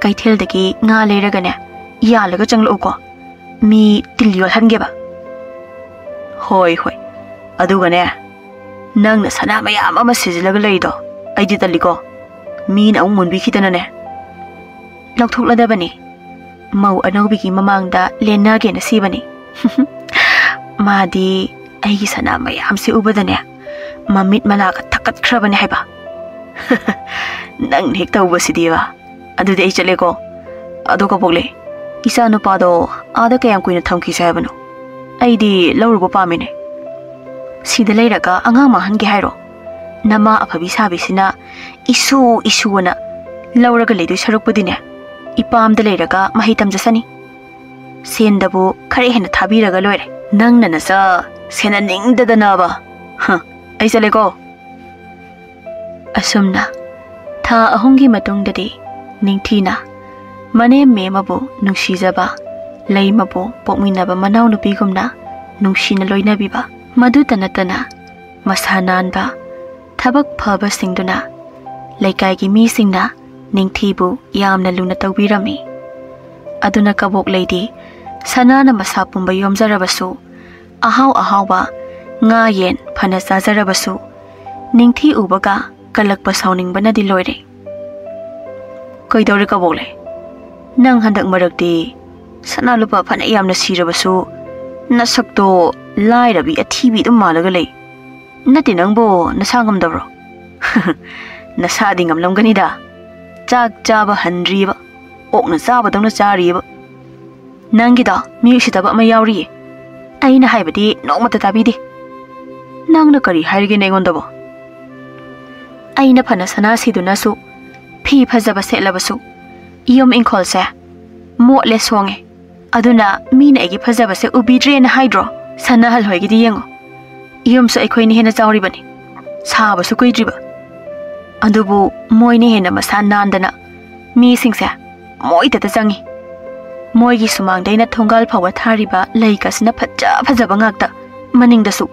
ꯀꯩꯊꯦꯜꯗꯒꯤ ꯉꯥ ꯂꯩꯔꯒꯅꯦ, ꯌꯥꯜꯂꯒ ꯆꯪꯂꯛꯎꯀꯣ꯫ ꯃꯤ ꯇꯤꯜ ꯌꯣꯠꯍꯟꯒꯦꯕ꯫ ꯍꯣꯏ, ꯍꯣꯏ꯫ ꯑꯗꯨꯒꯅꯦ, ꯅꯪꯅ ꯁꯅꯥ ꯃꯌꯥꯝ ꯑꯃ ꯁꯤꯖꯤꯜꯂꯒ ꯂꯩꯔꯤꯗꯣ ꯑꯩꯗꯤ ꯇꯜꯂꯤꯀꯣ꯫ ꯃꯤꯅ ꯑꯃꯨꯛ ꯃꯨꯟꯕꯤꯈꯤꯗꯅꯅꯦ꯫ ꯂꯧꯊꯣꯛꯂꯗꯕꯅꯤ꯫ ꯃꯧ ꯑꯅꯧꯕꯤꯒꯤ ꯃꯃꯥꯡꯗ ꯂꯦꯟꯅꯒꯦꯅ ꯁꯤꯕꯅꯤ꯫ ꯃꯥꯗꯤ ꯑꯩꯒꯤ ꯁꯅꯥ ꯃꯌꯥꯝꯁꯦ ꯎꯕꯗꯅꯦ, ꯃꯃꯤꯠ ꯃꯅꯥꯒ ꯊꯛꯀꯠꯈ꯭ꯔꯕꯅꯦ ꯍꯥꯏꯕ꯫ ꯅꯪꯅ ꯍꯦꯛ ꯇꯧꯕꯁꯤꯗꯤꯕ꯫ ꯑꯗꯨꯗꯤ ꯑꯩ ꯆꯠꯂꯦꯀꯣ꯫ ꯑꯗꯣ ꯀꯕꯣꯛꯂꯩ, ꯏꯆꯥ ꯅꯨꯄꯥꯗꯣ ꯑꯥꯗ ꯀꯌꯥꯝ ꯀꯨꯏꯅ ꯊꯝꯈꯤꯁꯦ ꯍꯥꯏꯕꯅꯣ? ꯑꯩꯗꯤ ꯂꯧꯔꯨꯕ ꯄꯥꯝꯃꯤꯅꯦ꯫ ꯁꯤꯗ ꯂꯩꯔꯒ ꯑꯉꯥꯡ ꯃꯥꯡꯍꯟꯒꯦ ꯍꯥꯏꯔꯣ? ꯅꯃꯥ ꯑꯐꯕꯤ ꯁꯥꯕꯤꯁꯤꯅ ꯏꯁꯨ ꯏꯁꯨꯑꯅ ꯂꯧꯔꯒ ꯂꯩꯗꯣꯏ ꯁꯔꯨꯛꯄꯨꯗꯤꯅꯦ, ꯏꯄꯥꯝꯗ ꯂꯩꯔꯒ ꯃꯍꯩ ꯇꯝꯖꯁꯅꯤ꯫ ꯁꯦꯟꯗꯕꯨ ꯈꯔ ꯍꯦꯟꯅ ꯊꯥꯕꯤꯔꯒ ꯂꯣꯏꯔꯦ꯫ ꯅꯪꯅ ꯅꯆꯥ ꯁꯦꯟꯅꯅꯤꯡꯗꯗꯅꯕ꯫ ꯍ, ꯑꯩ ꯆꯠꯂꯦꯀꯣ꯫ ꯑꯁꯨꯝꯅ ꯊꯥ ꯑꯍꯨꯝꯒꯤ ꯃꯇꯨꯡꯗꯗꯤ ꯅꯤꯡꯊꯤꯅ ꯃꯅꯦꯝ ꯃꯦꯝꯃꯕꯨ ꯅꯨꯡꯁꯤꯖꯕ, ꯂꯩꯃꯕꯨ ꯄꯣꯛꯃꯤꯟꯅꯕ ꯃꯅꯥꯎꯅꯨꯄꯤꯒꯨꯝꯅ ꯅꯨꯡꯁꯤꯅ ꯂꯣꯏꯅꯕꯤꯕ, ꯃꯗꯨꯇ ꯅꯠꯇꯅ ꯃꯁꯥ ꯅꯥꯟꯕ, ꯊꯕꯛ ꯐꯕꯁꯤꯡꯗꯨꯅ ꯂꯩꯀꯥꯏꯒꯤ ꯃꯤꯁꯤꯡꯅ ꯅꯤꯡꯊꯤꯕꯨ ꯌꯥꯝꯅ ꯂꯨꯅ ꯇꯧꯕꯤꯔꯝꯃꯤ꯫ ꯑꯗꯨꯅ ꯀꯕꯣꯛ ꯂꯩꯗꯤ ꯁꯅꯥꯅ ꯃꯁꯥ ꯄꯨꯝꯕ ꯌꯣꯝꯖꯔꯕꯁꯨ, ꯑꯍꯥꯎ ꯑꯍꯥꯎꯕ ꯉꯥ ꯌꯦꯟ ꯐꯅ ꯆꯥꯖꯔꯕꯁꯨ, ꯅꯤꯡꯊꯤ ꯎꯕꯒ ꯀꯜꯂꯛꯄ ꯁꯥꯎꯅꯤꯡꯕꯅꯗꯤ ꯂꯣꯏꯔꯦ꯫ "ꯀꯩꯗꯧꯔꯦ ꯀꯕꯣꯛ ꯂꯩ? ꯅꯪ ꯍꯟꯗꯛ ꯃꯔꯛꯇꯤ ꯁꯅꯥ ꯂꯨꯄꯥ ꯐꯅ ꯌꯥꯝꯅ ꯁꯤꯔꯕꯁꯨ, ꯅꯁꯛꯇꯣ ꯂꯥꯏꯔꯕꯤ ꯑꯊꯤꯕꯤ ꯑꯗꯨꯝ ꯃꯥꯜꯂꯒ ꯂꯩ꯫ ꯅꯠꯇꯦ, ꯅꯪꯕꯨ ꯅꯁꯥ ꯉꯝꯗꯕ꯭ꯔꯣ?" "ꯅꯁꯥꯗꯤ ꯉꯝꯂꯝꯒꯅꯤꯗ꯫ ꯆꯥꯛ ꯆꯥꯕ ꯍꯟꯗ꯭ꯔꯤꯕ, ꯑꯣꯛꯅ ꯆꯥꯕꯗꯧꯅ ꯆꯥꯔꯤꯕ꯫ ꯅꯪꯒꯤꯗꯣ ꯃꯤ ꯎꯁꯤꯠꯇꯕ ꯑꯃ ꯌꯥꯎꯔꯤꯌꯦ꯫ ꯑꯩꯅ ꯍꯥꯏꯕꯗꯤ ꯅꯣꯡꯃꯇ ꯇꯥꯕꯤꯗꯦ꯫ ꯅꯪꯅ ꯀꯔꯤ ꯍꯥꯏꯔꯤꯒꯦꯅꯦ ꯑꯩꯉꯣꯟꯗꯕꯣ?" "ꯑꯩꯅ ꯐꯅ ꯁꯅꯥ ꯁꯤꯗꯨꯅꯁꯨ, ꯐꯤ ꯐꯖꯕ ꯁꯦꯠꯂꯕꯁꯨ, ꯌꯨꯝ ꯏꯪꯈꯣꯜꯁꯦ ꯃꯣꯠꯂꯦ ꯁꯣꯡꯉꯦ꯫ ꯑꯗꯨꯅ ꯃꯤꯅ ꯑꯩꯒꯤ ꯐꯖꯕꯁꯦ ꯎꯕꯤꯗ꯭ꯔꯦꯅ ꯍꯥꯏꯗ꯭ꯔꯣ? ꯁꯅꯥꯍꯜ ꯍꯣꯏꯒꯤꯗꯤ ꯌꯦꯡꯉꯣ, ꯌꯨꯝꯁꯨ ꯑꯩꯈꯣꯏꯅ ꯍꯦꯟꯅ ꯆꯥꯎꯔꯤꯕꯅꯤ, ꯁꯥꯕꯁꯨ ꯀꯨꯏꯗ꯭ꯔꯤꯕ꯫ ꯑꯗꯨꯕꯨ ꯃꯣꯏꯅ ꯍꯦꯟꯅ ꯃꯁꯥ ꯅꯥꯟꯗꯅ ꯃꯤꯁꯤꯡꯁꯦ ꯃꯣꯏꯇꯇ ꯆꯪꯉꯤ꯫ ꯃꯣꯏꯒꯤ ꯁꯨꯃꯥꯡꯗ ꯑꯩꯅ ꯊꯣꯡꯒꯥꯜ ꯐꯥꯎꯕ ꯊꯥꯔꯤꯕ ꯂꯩꯒꯁꯤꯅ ꯐꯖ ꯐꯖꯕ ꯉꯥꯛꯇ, ꯃꯅꯤꯡꯗꯁꯨ꯫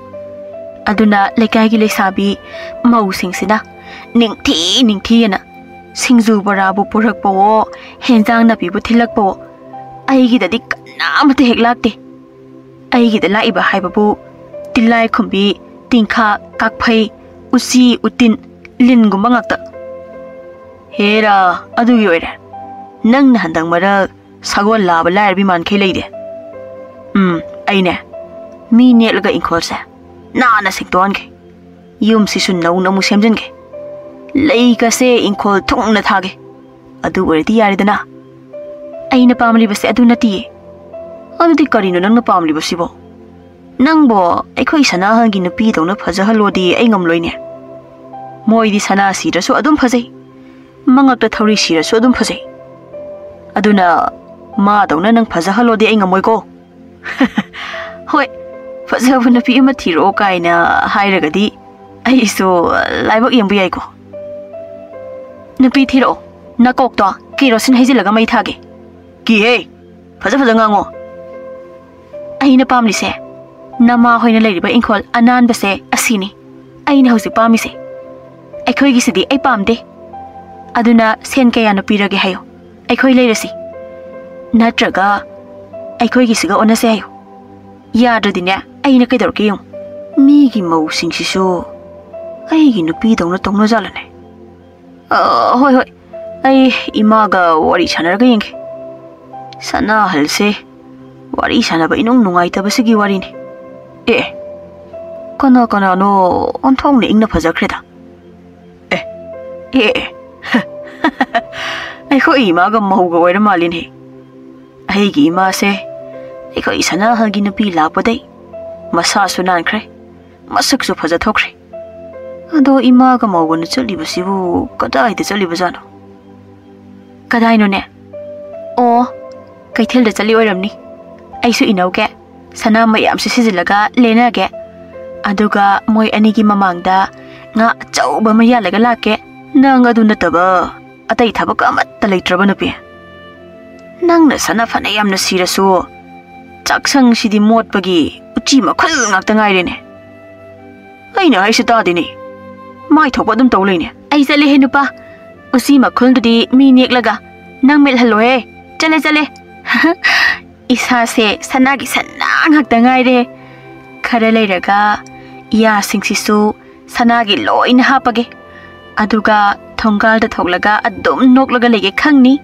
ꯑꯗꯨꯅ ꯂꯩꯀꯥꯏꯒꯤ ꯂꯩꯁꯥꯕꯤ ꯃꯧꯁꯤꯡꯁꯤꯅ ꯅꯤꯡꯊꯤ ꯅꯤꯡꯊꯤꯑꯅ ꯁꯤꯡꯖꯨ ꯕꯣꯔꯥꯕꯨ ꯄꯨꯔꯛꯄꯋꯣ, ꯍꯦꯟꯖꯥꯡ ꯅꯥꯄꯤꯕꯨ ꯊꯤꯜꯂꯛꯄꯋꯣ, ꯑꯩꯒꯤꯗꯗꯤ ꯀꯅꯥꯃꯠꯇ ꯍꯦꯛ ꯂꯥꯛꯇꯦ꯫ ꯑꯩꯒꯤꯗ ꯂꯥꯛꯏꯕ ꯍꯥꯏꯕꯕꯨ ꯇꯤꯜꯂꯥꯏꯈꯨꯝꯕꯤ, ꯇꯤꯡꯈꯥ, ꯀꯥꯛꯐꯩ, ꯎꯆꯤ, ꯎꯇꯤꯟ, ꯂꯤꯟꯒꯨꯝꯕ ꯉꯥꯛꯇ꯫ ꯍꯦꯔꯥ, ꯑꯗꯨꯒꯤ ꯑꯣꯏꯔꯦ ꯅꯪꯅ ꯍꯟꯗꯛ ꯃꯔꯛ ꯁꯒꯣꯜ ꯂꯥꯕ ꯂꯥꯏꯔꯕꯤ ꯃꯥꯟꯈꯩ ꯂꯩꯔꯦ꯫ ꯎꯝ, ꯑꯩꯅꯦ ꯃꯤ ꯅꯦꯛꯂꯒ ꯏꯪꯈꯣꯜꯁꯦ ꯅꯥꯟꯅ ꯁꯦꯡꯗꯣꯛꯍꯟꯒꯦ꯫ ꯌꯨꯝꯁꯤꯁꯨ ꯅꯧꯅ ꯑꯃꯨꯛ ꯁꯦꯝꯖꯤꯟꯒꯦ꯫ ꯂꯩꯒꯁꯦ ꯏꯪꯈꯣꯜ ꯊꯨꯡꯅ ꯊꯥꯒꯦ꯫ ꯑꯗꯨ ꯑꯣꯏꯔꯗꯤ ꯌꯥꯔꯦꯗꯅ꯫ ꯑꯩꯅ ꯄꯥꯝꯂꯤꯕꯁꯦ ꯑꯗꯨ ꯅꯠꯇꯤꯌꯦ꯫ ꯑꯗꯨꯗꯤ ꯀꯔꯤꯅꯣ ꯅꯪꯅ ꯄꯥꯝꯂꯤꯕꯁꯤꯕꯣ? ꯅꯪꯕꯣ ꯑꯩꯈꯣꯏ ꯁꯅꯥꯍꯜꯒꯤ ꯅꯨꯄꯤꯗꯧꯅ ꯐꯖꯍꯜꯂꯣꯗꯤ ꯑꯩ ꯉꯝꯂꯣꯏꯅꯦ꯫ ꯃꯣꯏꯗꯤ ꯁꯅꯥ ꯁꯤꯗ꯭ꯔꯁꯨ ꯑꯗꯨꯝ ꯐꯖꯩ, ꯃꯉꯛꯇ ꯊꯧꯔꯤ ꯁꯤꯔꯁꯨ ꯑꯗꯨꯝ ꯐꯖꯩ꯫ ꯑꯗꯨꯅ ꯃꯥꯗꯧꯅ ꯅꯪ ꯐꯖꯍꯜꯂꯣꯗꯤ ꯑꯩ ꯉꯝꯃꯣꯏꯀꯣ꯫ ꯍꯣꯏ, ꯐꯖꯕ ꯅꯨꯄꯤ ꯑꯃ ꯊꯤꯔꯛꯑꯣ ꯀꯥꯏꯅ ꯍꯥꯏꯔꯒꯗꯤ ꯑꯩꯁꯨ ꯂꯥꯏꯕꯛ ꯌꯦꯡꯕ ꯌꯥꯏꯀꯣ꯫ ꯅꯨꯄꯤ ꯊꯤꯔꯛꯑꯣ, ꯅꯀꯣꯛꯇꯣ ꯀꯦꯔꯣꯁꯤꯟ ꯍꯩꯖꯤꯜꯂꯒ ꯃꯩ ꯊꯥꯒꯦ꯫ ꯀꯤꯍꯦ, ꯐꯖ ꯐꯖ ꯉꯥꯡꯉꯣ꯫ ꯑꯩꯅ ꯄꯥꯝꯂꯤꯁꯦ ꯅꯃꯥ ꯍꯣꯏꯅ ꯂꯩꯔꯤꯕ ꯏꯪꯈꯣꯜ ꯑꯅꯥꯟꯕꯁꯦ ꯑꯁꯤꯅꯤ꯫ ꯑꯩꯅ ꯍꯧꯖꯤꯛ ꯄꯥꯝꯃꯤꯁꯦ꯫ ꯑꯩꯈꯣꯏꯒꯤꯁꯤꯗꯤ ꯑꯩ ꯄꯥꯝꯗꯦ꯫ ꯑꯗꯨꯅ ꯁꯦꯟ ꯀꯌꯥꯅ ꯄꯤꯔꯒꯦ ꯍꯥꯏꯌꯨ, ꯑꯩꯈꯣꯏ ꯂꯩꯔꯁꯤ꯫ ꯅꯠꯇ꯭ꯔꯒ ꯑꯩꯈꯣꯏꯒꯤꯁꯤꯒ ꯑꯣꯟꯅꯁꯦ ꯍꯥꯏꯌꯨ꯫ ꯌꯥꯗ꯭ꯔꯗꯤꯅꯦ, ꯑꯩꯅ ꯀꯩꯗꯧꯔꯛꯀꯦ ꯌꯦꯡꯉꯨ꯫ ꯃꯤꯒꯤ ꯃꯧꯁꯤꯡꯁꯤꯁꯨ ꯑꯩꯒꯤ ꯅꯨꯄꯤꯗꯧꯅ ꯇꯧꯅꯖꯥꯠꯂꯅꯦ? ꯑ, ꯍꯣꯏ, ꯍꯣꯏ, ꯑꯩ ꯏꯃꯥꯒ ꯋꯥꯔꯤ ꯁꯥꯟꯅꯔꯒ ꯌꯦꯡꯒꯦ꯫ ꯁꯅꯥꯍꯜꯁꯦ ꯋꯥꯔꯤ ꯁꯥꯟꯅꯕ ꯏꯅꯨꯡ ꯅꯨꯡꯉꯥꯏꯇꯕꯁꯤꯒꯤ ꯋꯥꯔꯤꯅꯤ꯫ ꯑꯦ, ꯀꯅꯥ ꯀꯅꯥꯅꯣ ꯑꯣꯟꯊꯣꯛꯅ ꯏꯪꯅ ꯐꯖꯈ꯭ꯔꯦꯗ꯫ ꯑꯦ, ꯑꯦ, ꯑꯦ꯫ ꯑꯩꯈꯣꯏ ꯏꯃꯥꯒ ꯃꯧꯒ ꯑꯣꯏꯔ ꯃꯥꯜꯂꯤꯅꯦ꯫ ꯑꯩꯒꯤ ꯏꯃꯥꯁꯦ ꯑꯩꯈꯣꯏ ꯁꯅꯥꯍꯜꯒꯤ ꯅꯨꯄꯤ ꯂꯥꯛꯄꯗꯩ ꯃꯁꯥꯁꯨ ꯅꯥꯟꯈ꯭ꯔꯦ, ꯃꯁꯛꯁꯨ ꯐꯖꯊꯣꯛꯈ꯭ꯔꯦ꯫ ꯑꯗꯣ ꯏꯃꯥꯒ ꯃꯧꯒꯅ ꯆꯠꯂꯤꯕꯁꯤꯕꯨ ꯀꯗꯥꯏꯗ ꯆꯠꯂꯤꯕꯖꯥꯠꯅꯣ? ꯀꯗꯥꯏꯅꯣꯅꯦ? ꯑꯣ, ꯀꯩꯊꯦꯜꯗ ꯆꯠꯂꯤ ꯑꯣꯏꯔꯝꯅꯤ꯫ ꯑꯩꯁꯨ ꯏꯅꯧꯒꯦ꯫ ꯁꯅꯥ ꯃꯌꯥꯝꯁꯦ ꯁꯤꯖꯤꯜꯂꯒ ꯂꯦꯟꯅꯒꯦ꯫ ꯑꯗꯨꯒ ꯃꯣꯏ ꯑꯅꯤꯒꯤ ꯃꯃꯥꯡꯗ ꯉꯥ ꯑꯆꯧꯕ ꯑꯃ ꯌꯥꯜꯂꯒ ꯂꯥꯛꯀꯦ꯫ ꯅꯪ ꯑꯗꯨ ꯅꯠꯇꯕ ꯑꯇꯩ ꯊꯕꯛ ꯑꯃꯠꯇ ꯂꯩꯇ꯭ꯔꯕ ꯅꯨꯄꯤ? ꯅꯪꯅ ꯁꯅꯥ ꯐꯅ ꯌꯥꯝꯅ ꯁꯤꯔꯁꯨ, ꯆꯥꯛꯁꯪꯁꯤꯗꯤ ꯃꯣꯠꯄꯒꯤ ꯎꯆꯤ ꯃꯈꯨꯜ ꯉꯥꯛꯇ ꯉꯥꯏꯔꯦꯅꯦ꯫ ꯑꯩꯅ ꯍꯥꯏꯁꯤ ꯇꯥꯗꯦꯅꯦ꯫ ꯃꯥꯏ ꯊꯣꯛꯄ ꯑꯗꯨꯝ ꯇꯧ ꯂꯩꯅꯦ꯫ ꯑꯩ ꯆꯠꯂꯦꯍꯦ ꯅꯨꯄꯥ꯫ ꯎꯆꯤ ꯃꯈꯨꯜꯗꯨꯗꯤ ꯃꯤ ꯅꯦꯛꯂꯒ ꯅꯪ ꯃꯦꯠꯍꯜꯂꯣꯍꯦ꯫ ꯆꯠꯂꯦ, ꯆꯠꯂꯦ꯫ ꯏꯁꯥꯁꯦ ꯁꯅꯥꯒꯤ ꯁꯅꯥ ꯉꯥꯛꯇ ꯉꯥꯏꯔꯦ꯫ ꯈꯔ ꯂꯩꯔꯒ ꯏꯌꯥꯁꯤꯡꯁꯤꯁꯨ ꯁꯅꯥꯒꯤ ꯂꯣꯏꯅ ꯍꯥꯞꯄꯒꯦ꯫ ꯑꯗꯨꯒ ꯊꯣꯡꯒꯥꯜꯗ ꯊꯣꯛꯂꯒ ꯑꯗꯨꯝ ꯅꯣꯛꯂꯒ ꯂꯩꯒꯦ ꯈꯪꯅꯤ꯫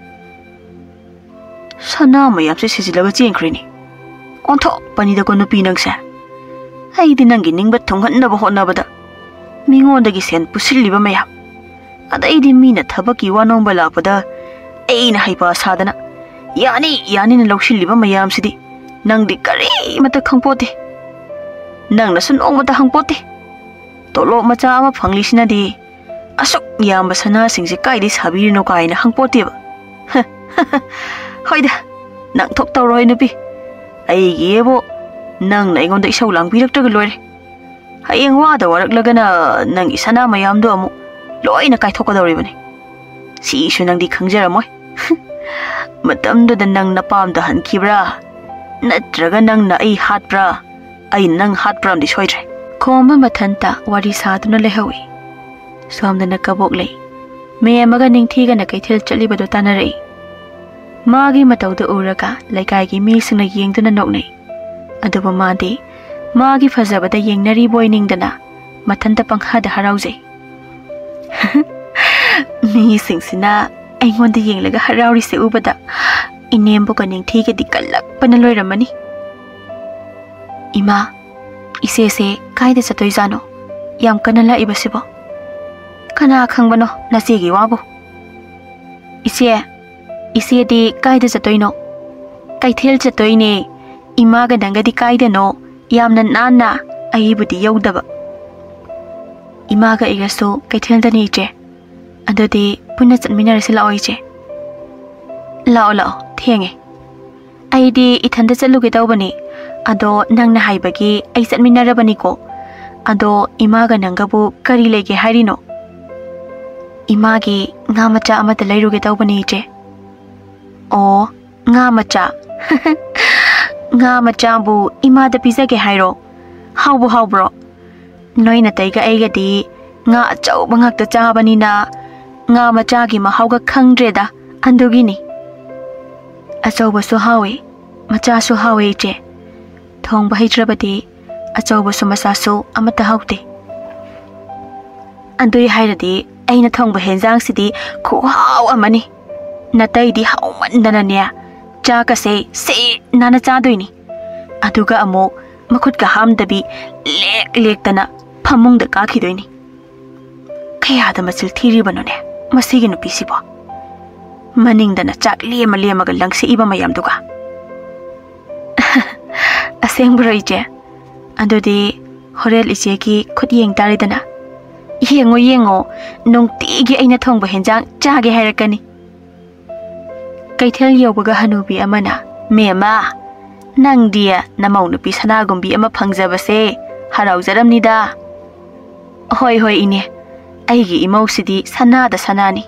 ꯁꯅꯥ ꯃꯌꯥꯝꯁꯦ ꯁꯤꯖꯤꯜꯂꯒ ꯆꯦꯟꯈ꯭ꯔꯦꯅꯦ꯫ ꯑꯣꯟꯊꯣꯛꯄꯅꯤꯗꯀꯣ ꯅꯨꯄꯤ ꯅꯪꯁꯦ꯫ ꯑꯩꯗꯤ ꯅꯪꯒꯤ ꯅꯤꯡꯕ ꯊꯨꯡꯍꯟꯅꯕ ꯍꯣꯠꯅꯕꯗ ꯃꯤꯉꯣꯟꯗꯒꯤ ꯁꯦꯟ ꯄꯨꯁꯤꯜꯂꯤꯕ ꯃꯌꯥꯝ, ꯑꯗꯩꯗꯤ ꯃꯤꯅ ꯊꯕꯛꯀꯤ ꯋꯥ ꯅꯣꯝꯕ ꯂꯥꯛꯄꯗ ꯑꯩꯅ ꯍꯩꯄꯥ ꯁꯥꯗꯅ ꯌꯥꯅꯤ ꯌꯥꯅꯤꯅ ꯂꯧꯁꯤꯜꯂꯤꯕ ꯃꯌꯥꯝꯁꯤꯗꯤ ꯅꯪꯗꯤ ꯀꯔꯤꯃꯠꯇ ꯈꯪꯄꯣꯠꯇꯦ꯫ ꯅꯪꯅꯁꯨ ꯅꯣꯡꯃꯇ ꯍꯪꯄꯣꯠꯇꯦ꯫ ꯇꯣꯂꯣꯞ ꯃꯆꯥ ꯑꯃ ꯐꯪꯂꯤꯁꯤꯅꯗꯤ ꯑꯁꯨꯛ ꯌꯥꯝꯕ ꯁꯅꯥꯁꯤꯡꯁꯦ ꯀꯥꯏꯗꯩ ꯁꯥꯕꯤꯔꯤꯅꯣ ꯀꯥꯏꯅ ꯍꯪꯄꯣꯠꯇꯦꯕ꯫ ꯍꯣꯏꯗ, ꯅꯪ ꯊꯣꯛ ꯇꯧꯔꯣꯍꯦ ꯅꯨꯄꯤ꯫ ꯑꯩꯒꯤꯕꯨ ꯅꯪꯅ ꯑꯩꯉꯣꯟꯗ ꯏꯁꯧ ꯂꯥꯡꯕꯤꯔꯛꯇ꯭ꯔꯒ ꯂꯣꯏꯔꯦ꯫ ꯍꯌꯦꯡ ꯋꯥꯗ ꯋꯥꯔꯛꯂꯒꯅ ꯅꯪꯒꯤ ꯁꯅꯥ ꯃꯌꯥꯝꯗꯣ ꯑꯃꯨꯛ ꯂꯣꯏꯅ ꯀꯥꯏꯊꯣꯛꯀꯗꯧꯔꯤꯕꯅꯤ꯫ ꯁꯤꯁꯨ ꯅꯪꯗꯤ ꯈꯪꯖꯔꯝꯃꯣꯏ꯫ ꯃꯇꯝꯗꯨꯗ ꯅꯪ ꯅꯄꯥꯝꯗ ꯍꯟꯈꯤꯕ꯭ꯔꯥ? ꯅꯠꯇ꯭ꯔꯒ ꯅꯪꯅ ꯑꯩ ꯍꯥꯠꯄ꯭ꯔꯥ? ꯑꯩꯅ ꯅꯪ ꯍꯥꯠꯄ꯭ꯔꯥ ꯑꯃꯗꯤ ꯁꯣꯏꯗ꯭ꯔꯦ꯫ ꯈꯣꯝꯕ ꯃꯊꯟꯇ ꯋꯥꯔꯤ ꯁꯥꯗꯨꯅ ꯂꯩꯍꯧꯏ꯫ ꯁꯣꯝꯗꯅ ꯀꯕꯣꯛ ꯂꯩ꯫ ꯃꯦꯝꯃꯒ ꯅꯤꯡꯊꯤꯒꯅ ꯀꯩꯊꯦꯜ ꯆꯠꯂꯤꯕꯗꯨ ꯇꯥꯟꯅꯔꯛꯏ꯫ ꯃꯥꯒꯤ ꯃꯇꯧꯗꯨ ꯎꯔꯒ ꯂꯩꯀꯥꯏꯒꯤ ꯃꯤꯁꯤꯡꯅ ꯌꯦꯡꯗꯨꯅ ꯅꯣꯛꯅꯩ꯫ ꯑꯗꯨꯕꯨ ꯃꯥꯗꯤ ꯃꯥꯒꯤ ꯐꯖꯕꯗ ꯌꯦꯡꯅꯔꯤꯕꯣꯏ ꯅꯤꯡꯗꯅ ꯃꯊꯟꯇ ꯄꯪꯍꯥꯗ ꯍꯔꯥꯎꯖꯩ꯫ ꯃꯤꯁꯤꯡꯁꯤꯅ ꯑꯩꯉꯣꯟꯗ ꯌꯦꯡꯂꯒ ꯍꯔꯥꯎꯔꯤꯁꯦ ꯎꯕꯗ ꯏꯅꯦꯝꯕꯣꯛꯀ ꯅꯤꯡꯊꯤꯒꯗꯤ ꯀꯜꯂꯛꯄꯅ ꯂꯣꯏꯔꯝꯃꯅꯤ꯫ "ꯏꯃꯥ, ꯏꯆꯦꯁꯦ ꯀꯥꯏꯗ ꯆꯠꯇꯣꯏꯖꯥꯠꯅꯣ? ꯌꯥꯝ ꯀꯟꯅ ꯂꯥꯛꯏꯕꯁꯤꯕꯣ?" "ꯀꯅꯥ ꯈꯪꯕꯅꯣ ꯅꯆꯦꯒꯤ ꯋꯥꯕꯨ?" "ꯏꯆꯦ, ꯏꯆꯦꯗꯤ ꯀꯥꯏꯗ ꯆꯠꯇꯣꯏꯅꯣ?" "ꯀꯩꯊꯦꯜ ꯆꯠꯇꯣꯏꯅꯦ꯫ ꯏꯃꯥꯒ ꯅꯪꯒꯗꯤ ꯀꯥꯏꯗꯅꯣ? ꯌꯥꯝꯅ ꯅꯥꯟꯅ꯫ ꯑꯩꯕꯨꯗꯤ ꯌꯧꯗꯕ꯫" "ꯏꯃꯥꯒ ꯑꯩꯒꯁꯨ ꯀꯩꯊꯦꯜꯗꯅꯤ, ꯏꯆꯦ꯫ ꯑꯗꯨꯗꯤ ꯄꯨꯟꯅ ꯆꯠꯃꯤꯟꯅꯔꯁꯤ ꯂꯥꯛꯑꯣ, ꯏꯆꯦ꯫" "ꯂꯥꯛꯑꯣ, ꯂꯥꯛꯑꯣ, ꯊꯦꯡꯉꯦ꯫ ꯑꯩꯗꯤ ꯏꯊꯟꯗ ꯆꯠꯂꯨꯒꯦ ꯇꯧꯕꯅꯤ꯫ ꯑꯗꯣ ꯅꯪꯅ ꯍꯥꯏꯕꯒꯤ ꯑꯩ ꯆꯠꯃꯤꯟꯅꯔꯕꯅꯤꯀꯣ꯫ ꯑꯗꯣ ꯏꯃꯥꯒ ꯅꯪꯒꯕꯨ ꯀꯔꯤ ꯂꯩꯒꯦ ꯍꯥꯏꯔꯤꯅꯣ?" "ꯏꯃꯥꯒꯤ ꯉꯥ ꯃꯆꯥ ꯑꯃꯇ ꯂꯩꯔꯨꯒꯦ ꯇꯧꯕꯅꯤ, ꯏꯆꯦ꯫" "ꯑꯣ, ꯉꯥ ꯃꯆꯥ꯫ ꯉꯥ ꯃꯆꯥꯕꯨ ꯏꯃꯥꯗ ꯄꯤꯖꯒꯦ ꯍꯥꯏꯔꯣ? ꯍꯥꯎꯕꯨ ꯍꯥꯎꯕ꯭ꯔꯣ? ꯅꯣꯏ ꯅꯇꯩꯒ ꯑꯩꯒꯗꯤ ꯉꯥ ꯑꯆꯧꯕ ꯉꯥꯛꯇ ꯆꯥꯕꯅꯤꯅ ꯉꯥ ꯃꯆꯥꯒꯤ ꯃꯍꯥꯎꯒ ꯈꯪꯗ꯭ꯔꯦꯗ, ꯑꯗꯨꯒꯤꯅꯤ꯫" "ꯑꯆꯧꯕꯁꯨ ꯍꯥꯎꯋꯤ, ꯃꯆꯥꯁꯨ ꯍꯥꯎꯋꯤ, ꯏꯆꯦ꯫ ꯊꯣꯡꯕ ꯍꯩꯇ꯭ꯔꯕꯗꯤ ꯑꯆꯧꯕꯁꯨ ꯃꯆꯥꯁꯨ ꯑꯃꯠꯇ ꯍꯥꯎꯇꯦ꯫" "ꯑꯗꯨꯏ ꯍꯥꯏꯔꯗꯤ ꯑꯩꯅ ꯊꯣꯡꯕ ꯍꯦꯟꯖꯥꯡꯁꯤꯗꯤ ꯈꯨꯍꯥꯎ ꯑꯃꯅꯤ꯫ ꯅꯇꯩꯗꯤ ꯍꯥꯎꯃꯟꯗꯅꯅꯦ, ꯆꯥꯛꯀꯁꯦ ꯁꯦ ꯅꯥꯟꯅ ꯆꯥꯗꯣꯏꯅꯤ꯫ ꯑꯗꯨꯒ ꯑꯃꯨꯛ ꯃꯈꯨꯠꯀ ꯍꯥꯝꯗꯕꯤ ꯂꯦꯛ ꯂꯦꯛꯇꯅ ꯐꯃꯨꯡꯗ ꯀꯥꯈꯤꯗꯣꯏꯅꯤ꯫" "ꯀꯌꯥꯗ ꯃꯆꯤꯜ ꯊꯤꯔꯤꯕꯅꯣꯅꯦ ꯃꯁꯤꯒꯤ ꯅꯨꯄꯤꯁꯤꯕꯣ? ꯃꯅꯤꯡꯗꯅ ꯆꯥꯛ ꯂꯦꯝꯃ ꯂꯦꯝꯃꯒ ꯂꯪꯁꯤꯛꯏꯕ ꯃꯌꯥꯝꯗꯨꯒ꯫" "ꯑꯁꯦꯡꯕꯔꯣ, ꯏꯆꯦ? ꯑꯗꯨꯗꯤ ꯍꯣꯔꯦꯟ ꯏꯆꯦꯒꯤ ꯈꯨꯠ ꯌꯦꯡ ꯇꯥꯔꯦꯗꯅ꯫" "ꯌꯦꯡꯉꯣ, ꯌꯦꯡꯉꯣ, ꯅꯨꯡꯇꯤꯒꯤ ꯑꯩꯅ ꯊꯣꯡꯕ ꯍꯦꯟꯖꯥꯡ ꯆꯥꯒꯦ ꯍꯥꯏꯔꯛꯀꯅꯤ꯫" ꯀꯩꯊꯦꯜ ꯌꯧꯕꯒ ꯍꯅꯨꯕꯤ ꯑꯃꯅ, "ꯃꯦꯝꯃ, ꯅꯪꯗꯤ ꯅꯃꯧ ꯅꯨꯄꯤ ꯁꯅꯥꯒꯨꯝꯕꯤ ꯑꯃ ꯐꯪꯖꯕꯁꯦ ꯍꯔꯥꯎꯖꯔꯝꯅꯤꯗ꯫" "ꯍꯣꯏ, ꯍꯣꯏ, ꯏꯅꯦ, ꯑꯩꯒꯤ ꯏꯃꯧꯁꯤꯗꯤ ꯁꯅꯥꯗ ꯁꯅꯥꯅꯤ꯫"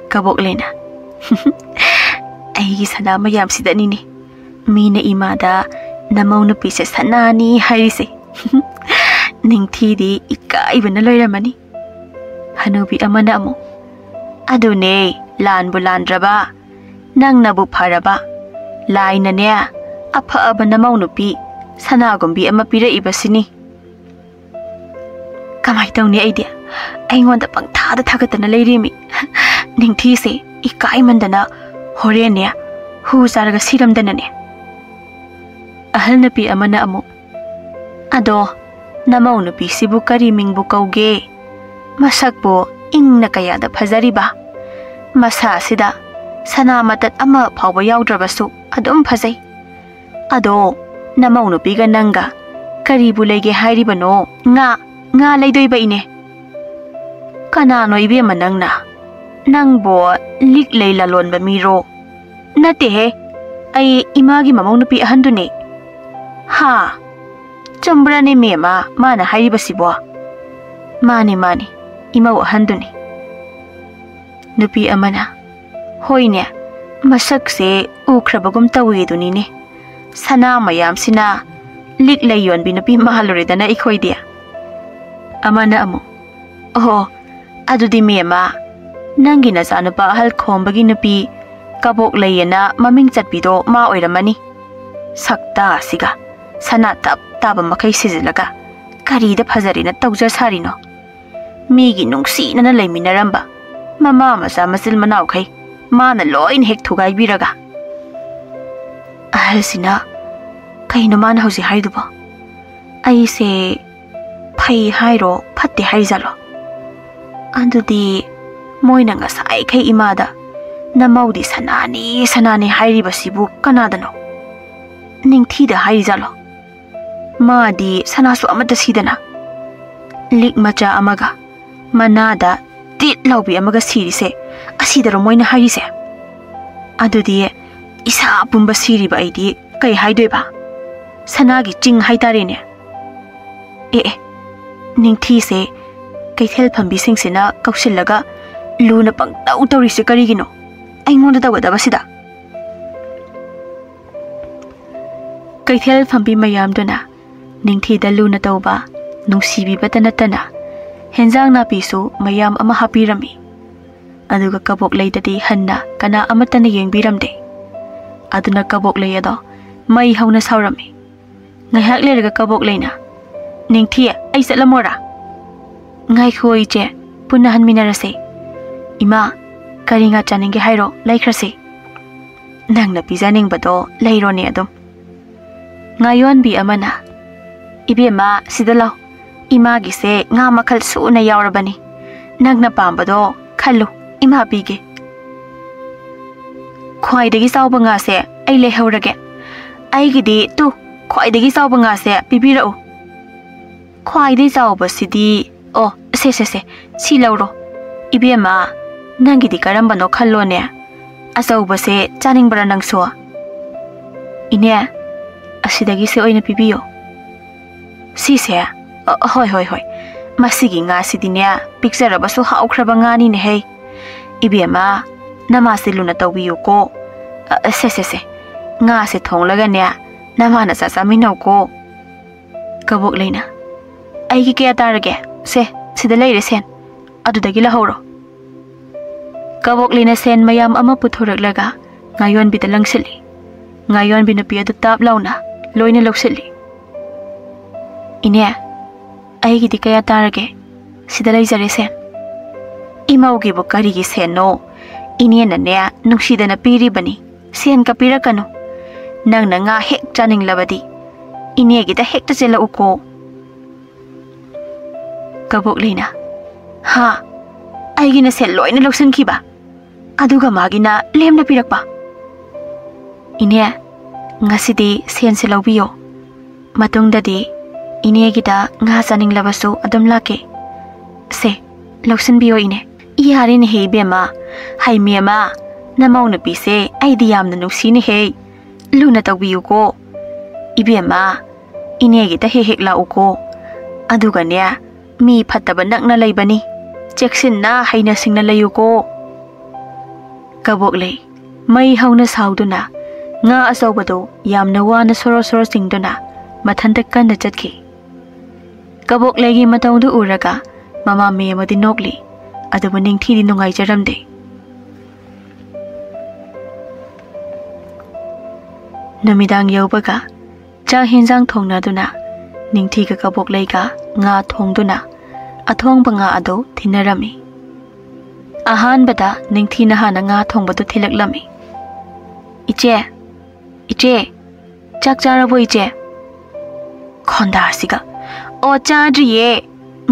ꯀꯕꯣꯛꯂꯦꯅ, "ꯑꯩꯒꯤ ꯁꯅꯥ ꯃꯌꯥꯝꯁꯤꯗꯅꯤꯅꯦ ꯃꯤꯅ ꯏꯃꯥꯗ ꯅꯃꯧ ꯅꯨꯄꯤꯁꯦ ꯁꯅꯥꯅꯤ ꯍꯥꯏꯔꯤꯁꯦ꯫" ꯅꯤꯡꯊꯤꯗꯤ ꯏꯀꯥꯏꯕꯅ ꯂꯣꯏꯔꯝꯃꯅꯤ꯫ ꯍꯅꯨꯕꯤ ꯑꯃꯅ ꯑꯃꯨꯛ, ꯑꯗꯨꯅꯦ, ꯂꯥꯟꯕꯨ ꯂꯥꯟꯗ꯭ꯔꯕ, ꯅꯪꯅꯕꯨ ꯐꯔꯕ꯫ ꯂꯥꯏꯅꯅꯦ, ꯑꯐꯕ ꯅꯃꯧ ꯅꯨꯄꯤ ꯁꯅꯥꯒꯨꯝꯕꯤ ꯑꯃ ꯄꯤꯔꯛꯏꯕꯁꯤꯅꯤ꯫ ꯀꯃꯥꯏ ꯇꯧꯅꯤ ꯑꯩꯗꯤ? ꯑꯩꯉꯣꯟꯗ ꯄꯪꯊꯥꯗ ꯊꯥꯒꯠꯇꯅ ꯂꯩꯔꯤꯃꯤ꯫ ꯅꯤꯡꯊꯤꯁꯦ ꯏꯀꯥꯏꯃꯟꯗꯅ ꯍꯣꯔꯦꯟꯅꯦ ꯍꯨ ꯆꯥꯔꯒ ꯁꯤꯔꯝꯗꯅꯅꯦ꯫ ꯑꯍꯜ ꯅꯨꯄꯤ ꯑꯃꯅ ꯑꯃꯨꯛ, "ꯑꯗꯣ, ꯅꯃꯧ ꯅꯨꯄꯤꯁꯤꯕꯨ ꯀꯔꯤ ꯃꯤꯡꯕꯨ ꯀꯧꯒꯦ? ꯃꯁꯛꯄꯨ ꯏꯪꯅ ꯀꯌꯥꯗ ꯐꯖꯔꯤꯕ! ꯃꯁꯥꯁꯤꯗ ꯁꯅꯥ ꯃꯇꯠ ꯑꯃ ꯐꯥꯎꯕ ꯌꯥꯎꯗ꯭ꯔꯕꯁꯨ ꯑꯗꯨꯝ ꯐꯖꯩ꯫ ꯑꯗꯣ, ꯅꯃꯧ ꯅꯨꯄꯤꯒ ꯅꯪꯒ ꯀꯔꯤꯕꯨ ꯂꯩꯒꯦ ꯍꯥꯏꯔꯤꯕꯅꯣ?" "ꯉꯥ, ꯉꯥ ꯂꯩꯗꯣꯏꯕ ꯏꯅꯦ꯫" "ꯀꯅꯥꯅꯣ ꯏꯕꯦꯝꯃ ꯅꯪꯅ? ꯅꯪꯕꯣ ꯂꯤꯛ ꯂꯩ ꯂꯂꯣꯟꯕ ꯃꯤꯔꯣ?" "ꯅꯠꯇꯦꯍꯦ, ꯑꯩ ꯏꯃꯥꯒꯤ ꯃꯃꯧ ꯅꯨꯄꯤ ꯑꯍꯟꯗꯨꯅꯦ꯫" "ꯍꯥ? ꯆꯨꯝꯕ꯭ꯔꯅꯦ ꯃꯦꯝꯃ ꯃꯥꯅ ꯍꯥꯏꯔꯤꯕꯁꯤꯕꯣ?" "ꯃꯥꯅꯤ, ꯃꯥꯅꯤ, ꯏꯃꯧ ꯑꯍꯟꯗꯨꯅꯤ꯫" ꯅꯨꯄꯤ ꯑꯃꯅ, "ꯍꯣꯏꯅꯦ, ꯃꯁꯛꯁꯦ ꯎꯈ꯭ꯔꯕꯒꯨꯝ ꯇꯧꯏꯗꯨꯅꯤꯅꯦ꯫ ꯁꯅꯥ ꯃꯌꯥꯝꯁꯤꯅ ꯂꯤꯛ ꯂꯩ ꯌꯣꯟꯕꯤ ꯅꯨꯄꯤ ꯃꯥꯜꯂꯨꯔꯦꯗꯅ ꯑꯩꯈꯣꯏꯗꯤ꯫" ꯑꯃꯅ ꯑꯃꯨꯛ, "ꯑꯣꯍꯣ, ꯑꯗꯨꯗꯤ ꯃꯦꯝꯃ, ꯅꯪꯒꯤ ꯅꯆꯥꯅꯨꯄꯥ ꯑꯍꯜ ꯈꯣꯝꯕꯒꯤ ꯅꯨꯄꯤ ꯀꯕꯣꯛ ꯂꯩꯌꯦꯅ ꯃꯃꯤꯡ ꯆꯠꯄꯤꯗꯣ ꯃꯥ ꯑꯣꯏꯔꯝꯃꯅꯤ꯫ ꯁꯛꯇꯥꯁꯤꯒ ꯁꯅꯥ ꯇꯞ ꯇꯥꯕ ꯃꯈꯩ ꯁꯤꯖꯤꯜꯂꯒ ꯀꯔꯤꯗ ꯐꯖꯔꯦꯅ ꯇꯧꯖ ꯁꯥꯔꯤꯅꯣ? ꯃꯤꯒꯤ ꯅꯨꯡꯁꯤꯅꯅ ꯂꯩꯃꯤꯟꯅꯔꯝꯕ ꯃꯃꯥ ꯃꯆꯥ ꯃꯆꯤꯜ ꯃꯅꯥꯎꯈꯩ ꯃꯥꯅ ꯂꯣꯏꯅ ꯍꯦꯛ ꯊꯨꯒꯥꯏꯕꯤꯔꯒ꯫" ꯑꯍꯜꯁꯤꯅ, "ꯀꯩꯅꯣ ꯃꯥꯅ ꯍꯧꯖꯤꯛ ꯍꯥꯏꯗꯨꯕꯣ? ꯑꯩꯁꯦ ꯐꯩ ꯍꯥꯏꯔꯣ, ꯐꯠꯇꯦ ꯍꯥꯏꯔꯤꯖꯥꯠꯂꯣ? ꯑꯗꯨꯗꯤ ꯃꯣꯏꯅ ꯉꯁꯥꯏꯈꯩ ꯏꯃꯥꯗ 'ꯅꯃꯧꯗꯤ ꯁꯅꯥꯅꯤ, ꯁꯅꯥꯅꯤ' ꯍꯥꯏꯔꯤꯕꯁꯤꯕꯨ ꯀꯅꯥꯗꯅꯣ? ꯅꯤꯡꯊꯤꯗ ꯍꯥꯏꯔꯤꯖꯥꯠꯂꯣ? ꯃꯥꯗꯤ ꯁꯅꯥꯁꯨ ꯑꯃꯠꯇ ꯁꯤꯗꯅ ꯂꯤꯛ ꯃꯆꯥ ꯑꯃꯒ ꯃꯅꯥꯗ ꯇꯤꯠ ꯂꯥꯎꯕꯤ ꯑꯃꯒ ꯁꯤꯔꯤꯁꯦ ꯑꯁꯤꯗꯔꯣ ꯃꯣꯏꯅ ꯍꯥꯏꯔꯤꯁꯦ? ꯑꯗꯨꯗꯤ ꯏꯁꯥ ꯄꯨꯝꯕ ꯁꯤꯔꯤꯕ ꯑꯩꯗꯤ ꯀꯩ ꯍꯥꯏꯗꯣꯏꯕ? ꯁꯅꯥꯒꯤ ꯆꯤꯡ ꯍꯥꯏꯇꯥꯔꯦꯅꯦ꯫ ꯑꯦ ꯑꯦ, ꯅꯤꯡꯊꯤꯁꯦ ꯀꯩꯊꯦꯜ ꯐꯝꯕꯤꯁꯤꯡꯁꯤꯅ ꯀꯧꯁꯤꯜꯂꯒ ꯂꯨꯅ ꯄꯪꯇꯧ ꯇꯧꯔꯤꯁꯦ ꯀꯔꯤꯒꯤꯅꯣ? ꯑꯩꯉꯣꯟꯗ ꯇꯧꯒꯗꯕꯁꯤꯗ?" ꯀꯩꯊꯦꯜ ꯐꯝꯕꯤ ꯃꯌꯥꯝꯗꯨꯅ ꯅꯤꯡꯊꯤꯗ ꯂꯨꯅ ꯇꯧꯕ, ꯅꯨꯡꯁꯤꯕꯤꯕꯇ ꯅꯠꯇꯅ ꯍꯦꯟꯖꯥꯡ ꯅꯥꯄꯤꯁꯨ ꯃꯌꯥꯝ ꯑꯃ ꯍꯥꯞꯄꯤꯔꯝꯃꯤ꯫ ꯑꯗꯨꯒ ꯀꯕꯣꯛꯂꯩꯗꯗꯤ ꯍꯟꯅ ꯀꯅꯥ ꯑꯃꯠꯇꯅ ꯌꯦꯡꯕꯤꯔꯝꯗꯦ꯫ ꯑꯗꯨꯅ ꯀꯕꯣꯛꯂꯩ ꯑꯗꯣ ꯃꯩ ꯍꯧꯅ ꯁꯥꯎꯔꯝꯃꯤ꯫ ꯉꯥꯏꯍꯥꯛ ꯂꯩꯔꯒ ꯀꯕꯣꯛꯂꯩꯅ, "ꯅꯤꯡꯊꯤ, ꯑꯩ ꯆꯠꯂꯝꯃꯣꯔꯥ?" "ꯉꯥꯏꯈꯣ ꯏꯆꯦ, ꯄꯨꯟꯅ ꯍꯟꯃꯤꯟꯅꯔꯁꯦ꯫ ꯏꯃꯥ, ꯀꯔꯤ ꯉꯥ ꯆꯥꯅꯤꯡꯒꯦ ꯍꯥꯏꯔꯣ, ꯂꯩꯈ꯭ꯔꯁꯦ꯫ ꯅꯪꯅ ꯄꯤꯖꯅꯤꯡꯕꯗꯣ ꯂꯩꯔꯣꯅꯦ ꯑꯗꯨꯝ꯫" ꯉꯥ ꯌꯣꯟꯕꯤ ꯑꯃꯅ, "ꯏꯕꯦꯝꯃ, ꯁꯤꯗ ꯂꯥꯎ꯫ ꯏꯃꯥꯒꯤꯁꯦ ꯉꯥ ꯃꯈꯜ ꯁꯨꯅ ꯌꯥꯎꯔꯕꯅꯤ꯫ ꯅꯪꯅ ꯄꯥꯝꯕꯗꯣ ꯈꯜꯂꯨ, ꯏꯃꯥ ꯄꯤꯒꯦ꯫" "ꯈ꯭ꯋꯥꯏꯗꯒꯤ ꯆꯥꯎꯕ ꯉꯥꯁꯦ ꯑꯩ ꯂꯩꯍꯧꯔꯒꯦ꯫ ꯑꯩꯒꯤꯗꯤ ꯇꯨ, ꯈ꯭ꯋꯥꯏꯗꯒꯤ ꯆꯥꯎꯕ ꯉꯥꯁꯦ ꯄꯤꯕꯤꯔꯛꯎ꯫" "ꯈ꯭ꯋꯥꯏꯗꯒꯤ ꯆꯥꯎꯕꯁꯤꯗꯤ, ꯑꯣ, ꯁꯦ, ꯁꯦ, ꯁꯦ, ꯁꯤ ꯂꯧꯔꯣ꯫ ꯏꯕꯦꯝꯃ, ꯅꯪꯒꯤꯗꯤ ꯀꯔꯝꯕꯅꯣ ꯈꯜꯂꯣꯅꯦ꯫ ꯑꯆꯧꯕꯁꯦ ꯆꯥꯅꯤꯡꯕ꯭ꯔꯥ ꯅꯪꯁꯨ?" "ꯏꯅꯦ, ꯑꯁꯤꯗꯒꯤꯁꯦ ꯑꯣꯏꯅ ꯄꯤꯕꯤꯌꯣ꯫" "ꯁꯤꯁꯦ? ꯑ, ꯍꯣꯏ, ꯍꯣꯏ, ꯍꯣꯏ꯫ ꯃꯁꯤꯒꯤ ꯉꯥꯁꯤꯗꯤꯅꯦ, ꯄꯤꯛꯆꯔꯕꯁꯨ ꯍꯥꯎꯈ꯭ꯔꯕ ꯉꯥꯅꯤꯅꯦꯍꯦ꯫ ꯏꯕꯦꯝꯃ, ꯅꯃꯥꯁꯦ ꯂꯨꯅ ꯇꯧꯕꯤꯌꯨꯀꯣ꯫ ꯑ, ꯁꯦ, ꯁꯦ, ꯁꯦ, ꯉꯥꯁꯦ ꯊꯣꯡꯂꯒꯅꯦ, ꯅꯃꯥ ꯅꯆꯥ ꯆꯥꯃꯤꯟꯅꯧꯀꯣ꯫" ꯀꯕꯣꯛꯂꯩꯅ, "ꯑꯩꯒꯤ ꯀꯌꯥ ꯇꯥꯔꯒꯦ? ꯁꯦ, ꯁꯤꯗ ꯂꯩꯔꯦ ꯁꯦꯟ꯫ ꯑꯗꯨꯗꯒꯤ ꯂꯧꯍꯧꯔꯣ꯫" ꯀꯕꯣꯛꯂꯩꯅ ꯁꯦꯟ ꯃꯌꯥꯝ ꯑꯃ ꯄꯨꯊꯣꯔꯛꯂꯒ ꯉꯥꯌꯣꯟꯕꯤꯗ ꯂꯪꯁꯤꯜꯂꯤ꯫ ꯉꯥꯌꯣꯟꯕꯤ ꯅꯨꯄꯤ ꯑꯗꯨ ꯇꯥꯞ ꯂꯥꯎꯅ ꯂꯣꯏꯅ ꯂꯧꯁꯤꯜꯂꯤ꯫ "ꯏꯅꯦ, ꯑꯩꯒꯤꯗꯤ ꯀꯌꯥ ꯇꯥꯔꯒꯦ? ꯁꯤꯗ ꯂꯩꯖꯔꯦ ꯁꯦꯟ꯫" "ꯏꯃꯧꯒꯤꯕꯨ ꯀꯔꯤꯒꯤ ꯁꯦꯟꯅꯣ? ꯏꯅꯦꯅꯅꯦ, ꯅꯨꯡꯁꯤꯗꯅ ꯄꯤꯔꯤꯕꯅꯤ꯫ ꯁꯦꯟꯒ ꯄꯤꯔꯛꯀꯅꯨ꯫ ꯅꯪꯅ ꯉꯥ ꯍꯦꯛ ꯆꯥꯅꯤꯡꯂꯕꯗꯤ ꯏꯅꯦꯒꯤꯗ ꯍꯦꯛꯇ ꯆꯦꯜꯂꯛꯎꯀꯣ꯫" ꯀꯕꯣꯛꯂꯩꯅ, "ꯍꯥ? ꯑꯩꯒꯤꯅ ꯁꯦꯟ ꯂꯣꯏꯅ ꯂꯧꯁꯤꯟꯈꯤꯕ, ꯑꯗꯨꯒ ꯃꯥꯒꯤꯅ ꯂꯦꯝꯅ ꯄꯤꯔꯛꯄ?" "ꯏꯅꯦ, ꯉꯁꯤꯗꯤ ꯁꯦꯟꯁꯦ ꯂꯧꯕꯤꯌꯣ꯫ ꯃꯇꯨꯡꯗꯗꯤ ꯏꯅꯦꯒꯤꯗ ꯉꯥ ꯆꯥꯅꯤꯡꯂꯕꯁꯨ ꯑꯗꯨꯝ ꯂꯥꯛꯀꯦ꯫ ꯁꯦ, ꯂꯧꯁꯤꯟꯕꯤꯌꯣ ꯏꯅꯦ꯫" "ꯌꯥꯔꯦꯅꯦꯍꯦ ꯏꯕꯦꯝꯃ, ꯍꯩꯃꯦꯝꯃ, ꯅꯃꯧ ꯅꯨꯄꯤꯁꯦ ꯑꯩꯗꯤ ꯌꯥꯝꯅ ꯅꯨꯡꯁꯤꯅꯦꯍꯦ꯫ ꯂꯨꯅ ꯇꯧꯕꯤꯌꯨꯀꯣ꯫ ꯏꯕꯦꯝꯃ, ꯏꯅꯦꯒꯤꯗ ꯍꯦꯛ ꯍꯦꯛ ꯂꯥꯛꯎꯀꯣ꯫ ꯑꯗꯨꯒꯅꯦ, ꯃꯤ ꯐꯠꯇꯕ ꯅꯛꯅ ꯂꯩꯕꯅꯤ꯫ ꯆꯦꯛꯁꯤꯟꯅ ꯍꯩꯅ ꯁꯤꯡꯅ ꯂꯩꯌꯨꯀꯣ꯫" ꯀꯕꯣꯛꯂꯩ ꯃꯩ ꯍꯧꯅ ꯁꯥꯎꯗꯨꯅ ꯉꯥ ꯑꯆꯧꯕꯗꯨ ꯌꯥꯝꯅ ꯋꯥꯅ ꯁꯣꯔꯣ ꯁꯣꯔꯣ ꯆꯤꯡꯗꯨꯅ ꯃꯊꯟꯇ ꯀꯟꯅ ꯆꯠꯈꯤ꯫ ꯀꯕꯣꯛꯂꯩꯒꯤ ꯃꯇꯧꯗꯨ ꯎꯔꯒ ꯃꯃꯥ ꯃꯦꯝꯃꯗꯤ ꯅꯣꯛꯂꯤ꯫ ꯑꯗꯨꯕꯨ ꯅꯤꯡꯊꯤꯗꯤ ꯅꯨꯡꯉꯥꯏꯖꯔꯝꯗꯦ꯫ ꯅꯨꯃꯤꯗꯥꯡ ꯌꯧꯕꯒ ꯆꯥꯛ ꯍꯦꯟꯖꯥꯡ ꯊꯣꯡꯅꯗꯨꯅ, ꯅꯤꯡꯊꯤꯒ ꯀꯕꯣꯛꯂꯩꯒ ꯉꯥ ꯊꯣꯡꯗꯨꯅ ꯑꯊꯣꯡꯕ ꯉꯥ ꯑꯗꯨ ꯊꯤꯟꯅꯔꯝꯃꯤ꯫ ꯑꯍꯥꯟꯕꯗ ꯅꯤꯡꯊꯤꯅ ꯍꯥꯟꯅ ꯉꯥ ꯊꯣꯡꯕꯗꯨ ꯊꯤꯜꯂꯛꯂꯝꯃꯤ꯫ "ꯏꯆꯦ, ꯏꯆꯦ, ꯆꯥꯛ ꯆꯥꯔꯕꯣ ꯏꯆꯦ?" ꯈꯣꯟꯗꯥꯁꯤꯒ, "ꯑꯣ, ꯆꯥꯗ꯭ꯔꯤꯌꯦ꯫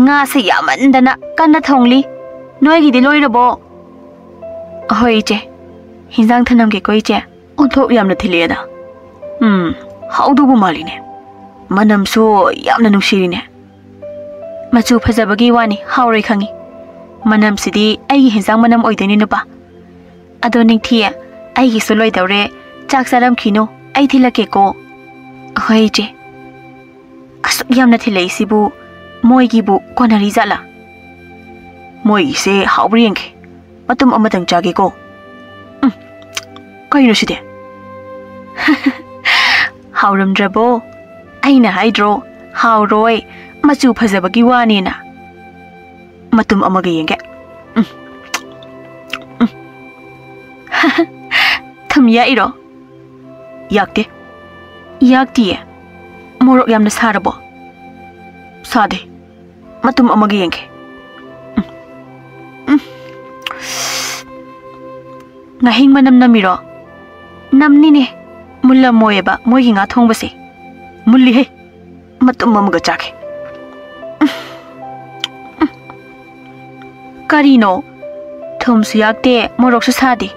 ꯉꯥꯁꯦ ꯌꯥꯝꯃꯟꯗꯅ ꯀꯟꯅ ꯊꯣꯡꯂꯤ꯫ ꯅꯣꯏꯒꯤꯗꯤ ꯂꯣꯏꯔꯕꯣ?" "ꯑꯍꯣꯏ ꯏꯆꯦ, ꯍꯤꯟꯖꯥꯡ ꯊꯅꯝꯒꯦꯀꯣ ꯏꯆꯦ꯫ ꯑꯣꯟꯊꯣꯛ ꯌꯥꯝꯅ ꯊꯤꯜꯂꯛꯑꯦꯗ꯫ ꯎꯝ, ꯍꯥꯎꯗꯧꯕ ꯃꯥꯜꯂꯤꯅꯦ꯫ ꯃꯅꯝꯁꯨ ꯌꯥꯝꯅ ꯅꯨꯡꯁꯤꯔꯤꯅꯦ꯫ ꯃꯆꯨ ꯐꯖꯕꯒꯤ ꯋꯥꯅꯤ, ꯍꯥꯎꯔꯣꯏ ꯈꯪꯉꯤ꯫ ꯃꯅꯝꯁꯤꯗꯤ ꯑꯩꯒꯤ ꯍꯤꯟꯖꯥꯡ ꯃꯅꯝ ꯑꯣꯏꯗꯣꯏꯅꯤ ꯅꯨꯄꯥ꯫ ꯑꯗꯣ ꯅꯤꯡꯊꯤ, ꯑꯩꯒꯤꯁꯨ ꯂꯣꯏꯗꯧꯔꯦ꯫ ꯆꯥꯛ ꯆꯥꯔꯝꯈꯤꯅꯨ, ꯑꯩ ꯊꯤꯜꯂꯛꯀꯦꯀꯣ꯫" "ꯑꯍꯣꯏ ꯏꯆꯦ꯫ ꯑꯁꯨꯛ ꯌꯥꯝꯅ ꯊꯤꯜꯂꯛꯏꯁꯤꯕꯨ ꯃꯣꯏꯒꯤꯕꯨ ꯀꯣꯟꯅꯔꯤ ꯖꯥꯠꯂꯥ?" "ꯃꯣꯏꯒꯤꯁꯦ ꯍꯥꯎꯕ꯭ꯔꯥ ꯌꯦꯡꯒꯦ꯫ ꯃꯇꯨꯝ ꯑꯃꯇꯪ ꯆꯥꯒꯦꯀꯣ꯫ ꯎꯝ, ꯀꯩꯅꯣ ꯁꯤꯗꯤ?" "ꯍꯥꯎꯔꯝꯗ꯭ꯔꯕꯣ? ꯑꯩꯅ ꯍꯥꯏꯗ꯭ꯔꯣ, ꯍꯥꯎꯔꯣꯏ, ꯃꯆꯨ ꯐꯖꯕꯒꯤ ꯋꯥꯅꯦꯅ꯫ ꯃꯇꯨꯝ ꯑꯃꯒ ꯌꯦꯡꯒꯦ꯫ ꯎꯝ, ꯎꯝ꯫ ꯊꯨꯝ ꯌꯥꯛꯏꯔꯣ?" "ꯌꯥꯛꯇꯦ꯫" "ꯌꯥꯛꯇꯤꯌꯦ꯫ ꯃꯣꯔꯣꯛ ꯌꯥꯝꯅ ꯁꯥꯔꯕꯣ?" "ꯁꯥꯗꯦ꯫ ꯃꯇꯨꯝ ꯑꯃꯒ ꯌꯦꯡꯒꯦ꯫ ꯎꯝ, ꯎꯝ꯫ ꯉꯥꯍꯤꯡ ꯃꯅꯝ ꯅꯝꯃꯤꯔꯣ?" "ꯅꯝꯅꯤꯅꯦ꯫ ꯃꯨꯜꯂꯝꯃꯣꯏꯌꯦꯕ ꯃꯣꯏꯒꯤ ꯉꯥ ꯊꯣꯡꯕꯁꯦ꯫ ꯃꯨꯜꯂꯤꯍꯦ꯫ ꯃꯇꯨꯝ ꯑꯃꯒ ꯆꯥꯒꯦ꯫ ꯎꯝ, ꯎꯝ꯫ ꯀꯔꯤꯅꯣ? ꯊꯨꯝꯁꯨ ꯌꯥꯛꯇꯦ, ꯃꯣꯔꯣꯛꯁꯨ ꯁꯥꯗꯦ꯫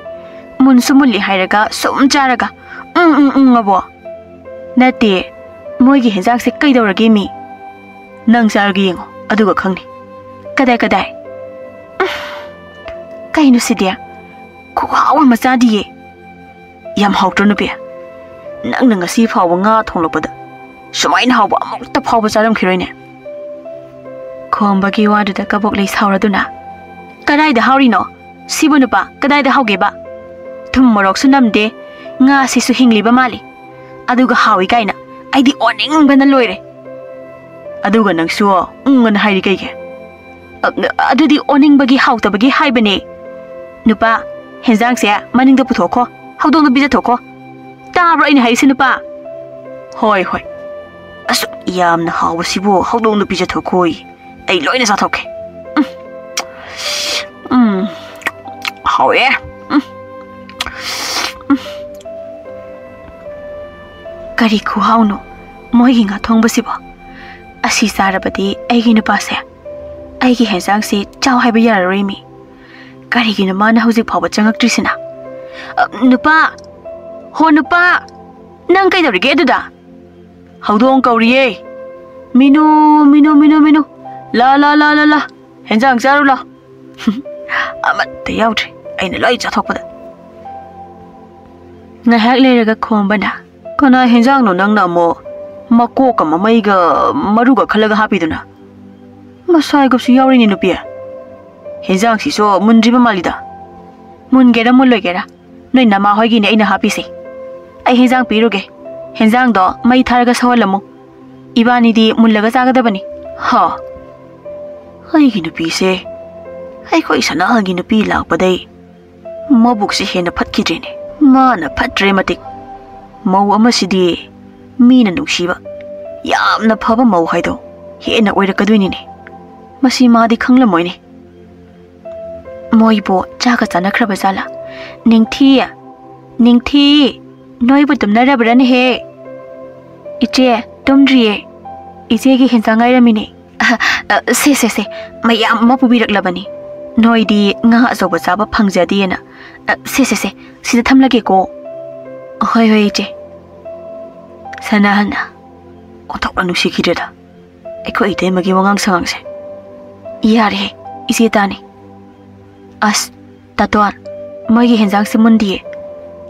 ꯃꯨꯟꯁꯨ ꯃꯨꯜꯂꯤ ꯍꯥꯏꯔꯒ ꯁꯨꯝ ꯆꯥꯔꯒ ꯎꯝ, ꯎꯝ, ꯎꯝ ꯑꯕꯣ?" "ꯅꯠꯇꯦ, ꯃꯣꯏꯒꯤ ꯍꯦꯟꯖꯥꯡꯁꯦ ꯀꯩꯗꯧꯔꯒꯦ ꯃꯤ?" "ꯅꯪ ꯆꯥꯔꯒ ꯌꯦꯡꯉꯣ, ꯑꯗꯨꯒ ꯈꯪꯅꯤ꯫" "ꯀꯗꯥꯏ, ꯀꯗꯥꯏ?" ꯎꯝ, ꯀꯩꯅꯣ ꯁꯤꯗꯤ? ꯈꯨꯍꯥꯎ ꯑꯃ ꯆꯥꯗꯤꯌꯦ꯫ ꯌꯥꯝ ꯍꯥꯎꯇ꯭ꯔꯣ ꯅꯨꯄꯤ? ꯅꯪꯅ ꯉꯁꯤ ꯐꯥꯎꯕ ꯉꯥ ꯊꯣꯡꯂꯛꯄꯗ ꯁꯨꯃꯥꯏꯅ ꯍꯥꯎꯕ ꯑꯃꯨꯛꯇ ꯐꯥꯎꯕ ꯆꯥꯔꯝꯈꯤꯔꯣꯏꯅꯦ꯫ ꯈꯣꯝꯕꯒꯤ ꯋꯥꯗꯨꯗ ꯀꯕꯣꯛꯂꯩ ꯁꯥꯎꯔꯗꯨꯅ, "ꯀꯗꯥꯏꯗ ꯍꯥꯎꯔꯤꯅꯣ? ꯁꯤꯕꯨ ꯅꯨꯄꯥ, ꯀꯗꯥꯏꯗ ꯍꯥꯎꯒꯦꯕ? ꯊꯨꯝ ꯃꯣꯔꯣꯛꯁꯨ ꯅꯝꯗꯦ, ꯉꯥꯁꯤꯁꯨ ꯍꯤꯡꯂꯤꯕ ꯃꯥꯜꯂꯤ꯫ ꯑꯗꯨꯒ ꯍꯥꯎꯏ ꯀꯥꯏꯅ ꯑꯩꯗꯤ ꯑꯣꯅꯤꯡꯕꯅ ꯂꯣꯏꯔꯦ꯫ ꯑꯗꯨꯒ ꯅꯪꯁꯨ ꯎꯪ ꯑꯅ ꯍꯥꯏꯔꯤ ꯀꯩꯒꯤ? ꯑ, ꯑꯗꯨꯗꯤ ꯑꯣꯅꯤꯡꯕꯒꯤ, ꯍꯥꯎꯇꯕꯒꯤ ꯍꯥꯏꯕꯅꯦ꯫ ꯅꯨꯄꯥ, ꯍꯦꯟꯖꯥꯡꯁꯦ ꯃꯅꯤꯡꯗ ꯄꯨꯊꯣꯛꯈꯣ, ꯍꯧꯗꯣꯡꯗ ꯄꯤꯖꯊꯣꯛꯈꯣ꯫ ꯇꯥꯕ꯭ꯔꯣ ꯑꯩꯅ ꯍꯥꯏꯔꯤꯁꯦ, ꯅꯨꯄꯥ? ꯍꯣꯏ, ꯍꯣꯏ꯫ ꯑꯁꯨꯛ ꯌꯥꯝꯅ ꯍꯥꯎꯕꯁꯤꯕꯨ ꯍꯧꯗꯣꯡꯗ ꯄꯤꯖꯊꯣꯛꯈꯣꯌꯦ꯫ ꯑꯩ ꯂꯣꯏꯅ ꯆꯥꯊꯣꯛꯀꯦ꯫ ꯎꯝ꯫ ꯎꯝ꯫ ꯍꯥꯎꯋꯦ꯫ ꯎꯝ꯫ ꯎꯝ꯫ ꯀꯔꯤ ꯈꯨꯍꯥꯎꯅꯣ ꯃꯣꯏꯒꯤ ꯉꯥ ꯊꯣꯡꯕꯁꯤꯕꯣ? ꯑꯁꯤ ꯆꯥꯔꯕꯗꯤ ꯑꯩꯒꯤ ꯅꯨꯄꯥꯁꯦ ꯑꯩꯒꯤ ꯍꯦꯟꯖꯥꯡꯁꯤ ꯆꯥꯎ ꯍꯥꯏꯕ ꯌꯥꯔꯔꯣꯏꯃꯤ꯫ ꯀꯔꯤꯒꯤꯅꯣ ꯃꯥꯅ ꯍꯧꯖꯤꯛ ꯐꯥꯎꯕ ꯆꯪꯉꯛꯇ꯭ꯔꯤꯁꯤꯅ? ꯑ, ꯅꯨꯄꯥ! ꯍꯣ, ꯅꯨꯄꯥ! ꯅꯪ ꯀꯩꯗꯧꯔꯤꯒꯦ ꯑꯗꯨꯗ? ꯍꯧꯗꯣꯡ ꯀꯧꯔꯤꯌꯦ꯫ ꯃꯤꯅꯨ, ꯃꯤꯅꯨ, ꯃꯤꯅꯨ, ꯃꯤꯅꯨ꯫ ꯂꯥ, ꯂꯥ, ꯂꯥ, ꯂꯥ, ꯂꯥ꯫ ꯍꯦꯟꯖꯥꯡ ꯆꯥꯔꯨ ꯂꯥ꯫ ꯑꯃꯠꯇ ꯌꯥꯎꯗ꯭ꯔꯦ꯫ ꯑꯩꯅ ꯂꯣꯏ ꯆꯥꯊꯣꯛꯄꯗ꯫ ꯉꯥꯏꯍꯥꯛ ꯂꯩꯔꯒ ꯈꯣꯝꯕꯅ, "ꯀꯅꯥ ꯍꯦꯟꯖꯥꯡꯅꯣ ꯅꯪꯅ ꯑꯃꯨꯛ ꯃꯀꯣꯛꯀ ꯃꯃꯩꯒ ꯃꯔꯨꯒ ꯈꯜꯂꯒ ꯍꯥꯞꯄꯤꯗꯨꯅ? ꯃꯁꯥꯏꯒꯞꯁꯨ ꯌꯥꯎꯔꯤꯅꯦ ꯅꯨꯄꯤ꯫ ꯍꯦꯟꯖꯥꯡꯁꯤꯁꯨ ꯃꯨꯟꯗ꯭ꯔꯤꯕ ꯃꯥꯜꯂꯤꯗ꯫ ꯃꯨꯟꯒꯦꯔꯥ ꯃꯨꯜꯂꯣꯏꯒꯦꯔꯥ, ꯅꯣꯏ ꯅꯃꯥ ꯍꯣꯏꯒꯤꯅꯦ ꯑꯩꯅ ꯍꯥꯞꯄꯤꯁꯦ꯫ ꯑꯩ ꯍꯦꯟꯖꯥꯡ ꯄꯤꯔꯨꯒꯦ꯫ ꯍꯦꯟꯖꯥꯡꯗꯣ ꯃꯩ ꯊꯥꯔꯒ ꯁꯧꯍꯜꯂꯝꯃꯨ꯫ ꯏꯕꯥꯅꯤꯗꯤ ꯃꯨꯜꯂꯒ ꯆꯥꯒꯗꯕꯅꯤ꯫" ꯍꯥ? ꯑꯩꯒꯤ ꯅꯨꯄꯤꯁꯦ, ꯑꯩꯈꯣꯏ ꯁꯅꯥꯍꯜꯒꯤ ꯅꯨꯄꯤ ꯂꯥꯛꯄꯗꯩ ꯃꯕꯨꯛꯁꯦ ꯍꯦꯟꯅ ꯐꯠꯈꯤꯗ꯭ꯔꯦꯅꯦ꯫ ꯃꯥꯅ ꯐꯠꯇ꯭ꯔꯦ ꯃꯇꯤꯛ꯫ ꯃꯧ ꯑꯃꯁꯤꯗꯤ ꯃꯤꯅ ꯅꯨꯡꯁꯤꯕ, ꯌꯥꯝꯅ ꯐꯕ ꯃꯧ ꯍꯥꯏꯗꯣ ꯍꯦꯟꯅ ꯑꯣꯏꯔꯛꯀꯗꯣꯏꯅꯤꯅꯦ꯫ ꯃꯁꯤ ꯃꯥꯗꯤ ꯈꯪꯂꯝꯃꯣꯏꯅꯦ꯫ ꯃꯣꯏꯕꯨ ꯆꯥꯒ ꯆꯥꯅꯈ꯭ꯔꯕ ꯖꯥꯠꯂꯥ? ꯅꯤꯡꯊꯤ, ꯅꯤꯡꯊꯤ, ꯅꯣꯏꯕꯨ ꯇꯨꯝꯅꯔꯕ꯭ꯔꯥꯅꯦꯍꯦ? ꯏꯆꯦ, ꯇꯨꯝꯗ꯭ꯔꯤꯌꯦ꯫ ꯏꯆꯦꯒꯤ ꯍꯦꯟꯖꯥꯡ ꯉꯥꯏꯔꯝꯃꯤꯅꯦ꯫ ꯑ, ꯑ, ꯁꯦ, ꯁꯦ, ꯁꯦ, ꯃꯌꯥꯝ ꯑꯃ ꯄꯨꯕꯤꯔꯛꯂꯕꯅꯤ꯫ ꯅꯣꯏꯗꯤ ꯉꯥ ꯑꯆꯧꯕ ꯆꯥꯕ ꯐꯪꯖꯗꯦꯅ꯫ ꯑ, ꯁꯦ, ꯁꯦ, ꯁꯦ, ꯁꯤꯗ ꯊꯝꯂꯒꯦꯀꯣ꯫ ꯍꯣꯏ, ꯍꯣꯏ, ꯏꯆꯦ꯫ ꯁꯅꯥꯍꯟꯅ ꯑꯣꯟꯊꯣꯛꯅ ꯅꯨꯡꯁꯤꯈꯤꯗ꯭ꯔꯦꯗ ꯑꯩꯈꯣꯏ ꯏꯇꯩꯃꯒꯤ ꯋꯥꯉꯥꯡ ꯁꯉꯥꯡꯁꯦ꯫ ꯌꯥꯔꯦꯍꯦ, ꯏꯆꯦ ꯇꯥꯅꯤ꯫ ꯑꯁ, ꯇꯥꯇꯣꯟ, ꯃꯣꯏꯒꯤ ꯍꯦꯟꯖꯥꯡꯁꯦ ꯃꯨꯟꯗꯤꯌꯦ꯫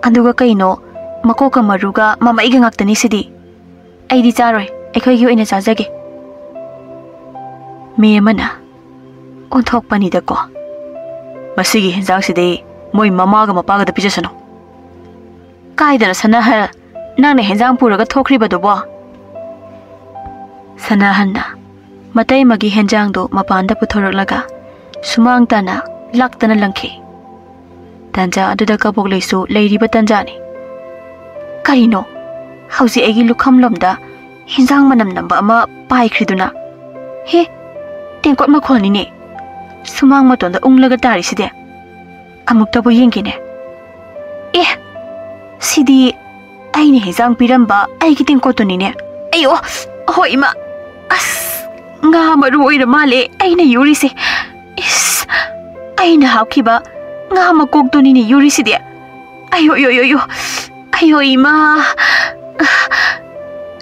ꯑꯗꯨꯒ ꯀꯩꯅꯣ, ꯃꯀꯣꯛꯀ ꯃꯔꯨꯒ ꯃꯃꯩꯒ ꯉꯥꯛꯇꯅꯤ ꯁꯤꯗꯤ꯫ ꯑꯩꯗꯤ ꯆꯥꯔꯣꯏ, ꯑꯩꯈꯣꯏꯒꯤ ꯑꯣꯏꯅ ꯆꯥꯖꯒꯦ꯫ ꯃꯤ ꯑꯃꯅ ꯑꯣꯟꯊꯣꯛꯄꯅꯤꯗꯀꯣ꯫ ꯃꯁꯤꯒꯤ ꯍꯦꯟꯖꯥꯡꯁꯤꯗꯤ ꯃꯣꯏ ꯃꯃꯥꯒ ꯃꯄꯥꯒꯗ ꯄꯤꯖꯁꯅꯨ꯫ ꯀꯥꯏꯗꯅꯣ ꯁꯅꯥꯍꯜ, ꯅꯪꯅ ꯍꯦꯟꯖꯥꯡ ꯄꯨꯔꯒ ꯊꯣꯛꯈ꯭ꯔꯤꯕꯗꯨꯕꯣ? ꯁꯅꯥꯍꯜꯅ ꯃꯇꯩꯃꯒꯤ ꯍꯦꯟꯖꯥꯡꯗꯨ ꯃꯄꯥꯟꯗ ꯄꯨꯊꯣꯔꯛꯂꯒ ꯁꯨꯃꯥꯡ ꯇꯥꯅ ꯂꯥꯛꯇꯅ ꯂꯪꯈꯤ꯫ ꯇꯟꯖꯥ ꯑꯗꯨꯗ ꯀꯕꯣꯛꯂꯩꯁꯨ ꯂꯩꯔꯤꯕ ꯇꯟꯖꯥꯅꯤ꯫ "ꯀꯔꯤꯅꯣ? ꯍꯧꯖꯤꯛ ꯑꯩꯒꯤ ꯂꯨꯈꯝꯂꯣꯝꯗ ꯍꯦꯟꯖꯥꯡ ꯃꯅꯝ ꯅꯝꯕ ꯑꯃ ꯄꯥꯏꯈ꯭ꯔꯤꯗꯨꯅ? ꯍꯦ, ꯇꯦꯡꯀꯣꯠ ꯃꯈꯣꯜꯅꯤꯅꯦ꯫ ꯁꯨꯃꯥꯡ ꯃꯇꯣꯟꯗ ꯎꯪꯂꯒ ꯇꯥꯔꯤꯁꯤꯗꯤ꯫ ꯑꯃꯨꯛꯇꯕꯨ ꯌꯦꯡꯒꯦꯅꯦ꯫ ꯑꯦ, ꯁꯤꯗꯤ ꯑꯩꯅ ꯍꯦꯟꯖꯥꯡ ꯄꯤꯔꯝꯕ ꯑꯩꯒꯤ ꯇꯦꯡꯀꯣꯠꯇꯨꯅꯤꯅꯦ꯫ ꯑꯌꯣ, ꯑꯍꯣꯏ ꯏꯃꯥ, ꯑꯁ, ꯉꯥ ꯃꯔꯨ ꯑꯣꯏꯔ ꯃꯥꯜꯂꯦ ꯑꯩꯅ ꯌꯨꯔꯤꯁꯦ꯫ ꯏꯁ, ꯑꯩꯅ ꯍꯥꯞꯈꯤꯕ ꯉꯥ ꯃꯀꯣꯛꯇꯨꯅꯤꯅꯦ ꯌꯨꯔꯤꯁꯤꯗꯤ꯫ ꯑꯌꯣ, ꯑꯌꯣ, ꯑꯌꯣ, ꯑꯌꯣ, ꯑꯌꯣ ꯏꯃꯥ,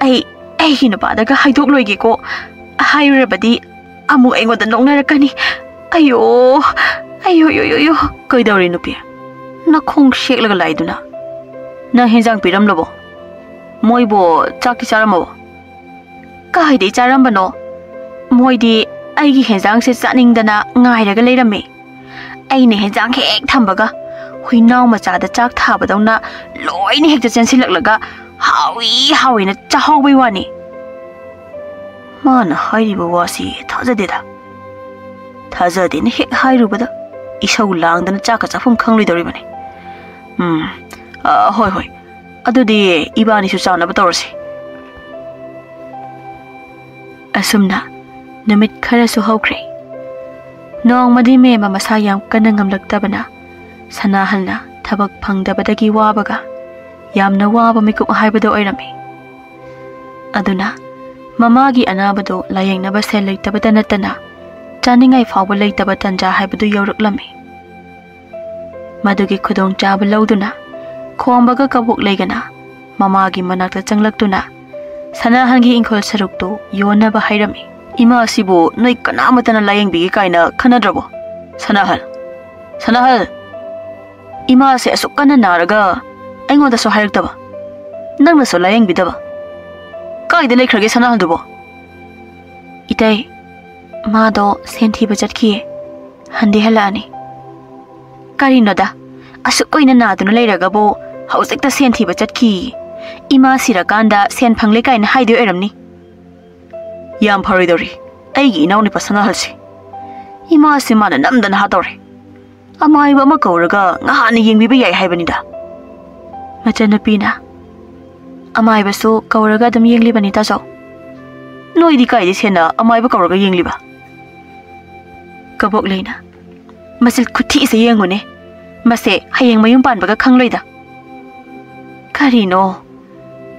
ꯑꯩ ꯑꯩꯒꯤ ꯅꯨꯄꯥꯗꯒ ꯍꯥꯏꯗꯣꯛꯂꯣꯏꯒꯦꯀꯣ꯫ ꯍꯥꯏꯔꯨꯔꯕꯗꯤ ꯑꯃꯨꯛ ꯑꯩꯉꯣꯟꯗ ꯅꯣꯛꯅꯔꯛꯀꯅꯤ꯫ ꯑꯌꯣ, ꯑꯌꯣ, ꯑꯌꯣ, ꯑꯌꯣ, ꯑꯌꯣ꯫ ꯀꯩꯗꯧꯔꯦ ꯅꯨꯄꯤ? ꯅꯈꯣꯡ ꯁꯦꯛꯂꯒ ꯂꯥꯛꯏꯗꯨꯅ? ꯅꯪ ꯍꯦꯟꯖꯥꯡ ꯄꯤꯔꯝꯂꯕꯣ? ꯃꯣꯏꯕꯨ ꯆꯥꯛꯇꯤ ꯆꯥꯔꯝꯃꯕꯣ? ꯀꯥꯏꯗꯩ ꯆꯥꯔꯝꯕꯅꯣ? ꯃꯣꯏꯗꯤ ꯑꯩꯒꯤ ꯍꯦꯟꯖꯥꯡꯁꯦ ꯆꯥꯅꯤꯡꯗꯅ ꯉꯥꯏꯔꯒ ꯂꯩꯔꯝꯃꯤ꯫ ꯑꯩꯅ ꯍꯦꯟꯖꯥꯡ ꯍꯦꯛ ꯊꯝꯕꯒ ꯍꯨꯏꯅꯥꯎ ꯃꯆꯥꯗ ꯆꯥꯛ ꯊꯥꯕꯗꯧꯅ ꯂꯣꯏꯅ ꯍꯦꯛꯇ ꯆꯦꯟꯁꯤꯜꯂꯛꯂꯒ ꯍꯥꯎꯏ ꯍꯥꯎꯏꯅ ꯆꯥꯍꯧꯕꯩ ꯋꯥꯅꯤ꯫ ꯃꯥꯅ ꯍꯥꯏꯔꯤꯕ ꯋꯥꯁꯤ ꯊꯥꯖꯗꯦꯗ꯫ ꯊꯥꯖꯗꯦꯅ ꯍꯦꯛ ꯍꯥꯏꯔꯨꯕꯗ ꯏꯁꯧ ꯂꯥꯡꯗꯅ ꯆꯥꯛꯀ ꯆꯥꯐꯝ ꯈꯪꯂꯣꯏꯗꯧꯔꯤꯕꯅꯤ꯫ ꯎꯝ, ꯑ, ꯍꯣꯏ, ꯍꯣꯏ꯫ ꯑꯗꯨꯗꯤ ꯏꯕꯥꯅꯤꯁꯨ ꯆꯥꯅꯕ ꯇꯧꯔꯁꯤ꯫ ꯑꯁꯨꯝꯅ ꯅꯨꯃꯤꯠ ꯈꯔꯁꯨ ꯍꯧꯈ꯭ꯔꯦ꯫ ꯅꯣꯡꯃꯗꯤ ꯃꯦꯝꯃ ꯃꯁꯥ ꯌꯥꯝ ꯀꯟꯅ ꯉꯝꯂꯛꯇꯕꯅ ꯁꯅꯥꯍꯜꯅ ꯊꯕꯛ ꯐꯪꯗꯕꯗꯒꯤ ꯋꯥꯕꯒ ꯌꯥꯝꯅ ꯋꯥꯕ ꯃꯤꯀꯨꯞ ꯍꯥꯏꯕꯗꯨ ꯑꯣꯏꯔꯝꯃꯤ꯫ ꯑꯗꯨꯅ ꯃꯃꯥꯒꯤ ꯑꯅꯥꯕꯗꯨ ꯂꯥꯌꯦꯡꯅꯕ ꯁꯦꯜ ꯂꯩꯇꯕꯇ ꯅꯠꯇꯅ ꯆꯥꯅꯤꯡꯉꯥꯏ ꯐꯥꯎꯕ ꯂꯩꯇꯕ ꯇꯟꯖꯥ ꯍꯥꯏꯕꯗꯨ ꯌꯧꯔꯛꯂꯝꯃꯤ꯫ ꯃꯗꯨꯒꯤ ꯈꯨꯗꯣꯡꯆꯥꯕ ꯂꯧꯗꯨꯅ ꯈꯣꯝꯕꯒ ꯀꯕꯣꯛꯂꯩꯒꯅ ꯃꯃꯥꯒꯤ ꯃꯅꯥꯛꯇ ꯆꯪꯂꯛꯇꯨꯅ ꯁꯅꯥꯍꯟꯒꯤ ꯏꯪꯈꯣꯜ ꯁꯔꯨꯛꯇꯨ ꯌꯣꯟꯅꯕ ꯍꯥꯏꯔꯝꯃꯤ꯫ "ꯏꯃꯥ ꯑꯁꯤꯕꯨ ꯅꯣꯏ ꯀꯅꯥꯃꯠꯇꯅ ꯂꯥꯌꯦꯡꯕꯤꯒꯦ ꯀꯥꯏꯅ ꯈꯟꯅꯗ꯭ꯔꯕꯣ? ꯁꯅꯥꯍꯜ! ꯁꯅꯥꯍꯜ! ꯏꯃꯥꯁꯦ ꯑꯁꯨꯛ ꯀꯟꯅ ꯅꯥꯔꯒ ꯑꯩꯉꯣꯟꯗꯁꯨ ꯍꯥꯏꯔꯛꯇꯕ꯫ ꯅꯪꯅꯁꯨ ꯂꯥꯌꯦꯡꯕꯤꯗꯕ꯫ ꯀꯥꯏꯗ ꯂꯩꯈ꯭ꯔꯒꯦ ꯁꯅꯥꯍꯜꯗꯨꯕꯣ?" "ꯏꯇꯩ, ꯃꯥꯗꯣ ꯁꯦꯟ ꯊꯤꯕ ꯆꯠꯈꯤꯌꯦ꯫ ꯍꯟꯗꯤ ꯍꯜꯂꯛꯑꯅꯤ꯫" "ꯀꯔꯤꯅꯣꯗ, ꯑꯁꯨꯛ ꯀꯨꯏꯅ ꯅꯥꯗꯨꯅ ꯂꯩꯔꯒꯕꯨ ꯍꯧꯖꯤꯛꯇ ꯁꯦꯟ ꯊꯤꯕ ꯆꯠꯈꯤꯌꯦ? ꯏꯃꯥ ꯁꯤꯔꯀꯥꯟꯗ ꯁꯦꯟ ꯐꯪꯂꯦ ꯀꯥꯏꯅ ꯍꯥꯏꯗꯣꯏ ꯑꯣꯏꯔꯝꯅꯤ꯫" "ꯌꯥꯝ ꯐꯔꯣꯏꯗꯧꯔꯤ꯫ ꯑꯩꯒꯤ ꯏꯅꯥꯎꯅꯨꯄꯥ ꯁꯅꯥꯍꯜꯁꯦ ꯏꯃꯥꯁꯦ ꯃꯥꯅ ꯅꯝꯗꯅ ꯍꯥꯠꯇꯧꯔꯦ꯫ ꯑꯃꯥꯏꯕ ꯑꯃ ꯀꯧꯔꯒ ꯉꯍꯥꯟꯅ ꯌꯦꯡꯕꯤꯕ ꯌꯥꯏ ꯍꯥꯏꯕꯅꯤꯗ꯫ ꯃꯆꯟꯅꯨꯄꯤꯅ, "ꯑꯃꯥꯏꯕꯁꯨ ꯀꯧꯔꯒ ꯑꯗꯨꯝ ꯌꯦꯡꯂꯤꯕꯅꯤ, ꯇꯥꯆꯧ꯫ ꯅꯣꯏꯗꯤ ꯀꯥꯏꯗ ꯁꯦꯟꯅ ꯑꯃꯥꯏꯕ ꯀꯧꯔꯒ ꯌꯦꯡꯂꯤꯕ?" ꯀꯕꯣꯛꯂꯩꯅ, "ꯃꯆꯤꯜ ꯈꯨꯊꯤꯁꯦ ꯌꯦꯡꯉꯨꯅꯦ꯫ ꯃꯁꯦ ꯍꯌꯦꯡ ꯃꯌꯨꯝ ꯄꯥꯟꯕꯒ ꯈꯪꯂꯣꯏꯗ꯫" "ꯀꯔꯤꯅꯣ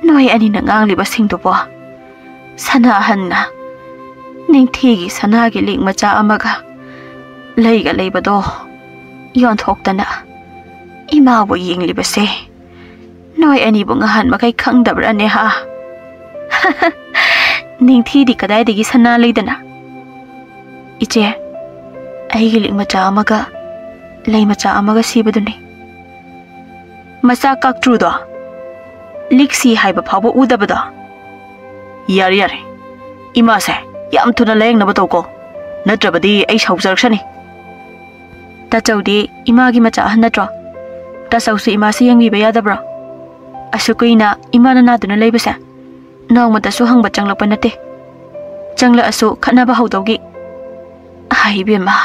ꯅꯣꯏ ꯑꯅꯤꯅ ꯉꯥꯡꯂꯤꯕꯁꯤꯡꯗꯨꯕꯣ? ꯁꯅꯥ ꯑꯍꯟꯅ ꯅꯤꯡꯊꯤꯒꯤ ꯁꯅꯥꯒꯤ ꯂꯤꯛ ꯃꯆꯥ ꯑꯃꯒ ꯂꯩꯒ ꯂꯩꯕꯗꯣ ꯌꯣꯟꯊꯣꯛꯇꯅ ꯏꯃꯥꯕꯨ ꯌꯦꯡꯂꯤꯕꯁꯦ ꯅꯣꯏ ꯑꯅꯤꯕꯨ ꯉꯍꯥꯟ ꯃꯈꯩ ꯈꯪꯗꯕ꯭ꯔꯥꯅꯦ, ꯍꯥ?" "ꯅꯤꯡꯊꯤꯗꯤ ꯀꯗꯥꯏꯗꯒꯤ ꯁꯅꯥ ꯂꯩꯗꯅ? ꯏꯆꯦ, ꯑꯩꯒꯤ ꯂꯤꯛ ꯃꯆꯥ ꯑꯃꯒ ꯂꯩ ꯃꯆꯥ ꯑꯃꯒ ꯁꯤꯕꯗꯨꯅꯤ꯫" "ꯃꯆꯥ ꯀꯥꯛꯇ꯭ꯔꯨꯗꯣ? ꯂꯤꯛꯁꯤ ꯍꯥꯏꯕ ꯐꯥꯎꯕ ꯎꯗꯕꯗꯣ?" "ꯌꯥꯔꯦ, ꯌꯥꯔꯦ꯫ ꯏꯃꯥꯁꯦ ꯌꯥꯝ ꯊꯨꯅ ꯂꯥꯌꯦꯡꯅꯕ ꯇꯧꯀꯣ, ꯅꯠꯇ꯭ꯔꯕꯗꯤ ꯑꯩ ꯁꯥꯎꯖꯔꯛꯁꯅꯤ꯫" "ꯇꯥꯆꯧꯗꯤ ꯏꯃꯥꯒꯤ ꯃꯆꯥ ꯑꯍꯟ ꯅꯠꯇ꯭ꯔꯣ? ꯇꯥꯆꯧꯁꯨ ꯏꯃꯥꯁꯤ ꯌꯦꯡꯕꯤꯕ ꯌꯥꯗꯕ꯭ꯔꯣ? ꯑꯁꯨꯛ ꯀꯨꯏꯅ ꯏꯃꯥꯅ ꯅꯥꯗꯨꯅ ꯂꯩꯕꯁꯦ ꯅꯣꯡꯃꯇꯁꯨ ꯍꯪꯕ ꯆꯪꯂꯛꯄ ꯅꯠꯇꯦ꯫ ꯆꯪꯂꯛꯑꯁꯨ ꯈꯠꯅꯕ ꯍꯧꯗꯧꯒꯤ꯫ ꯑꯥꯏ ꯏꯕꯦꯝꯃ,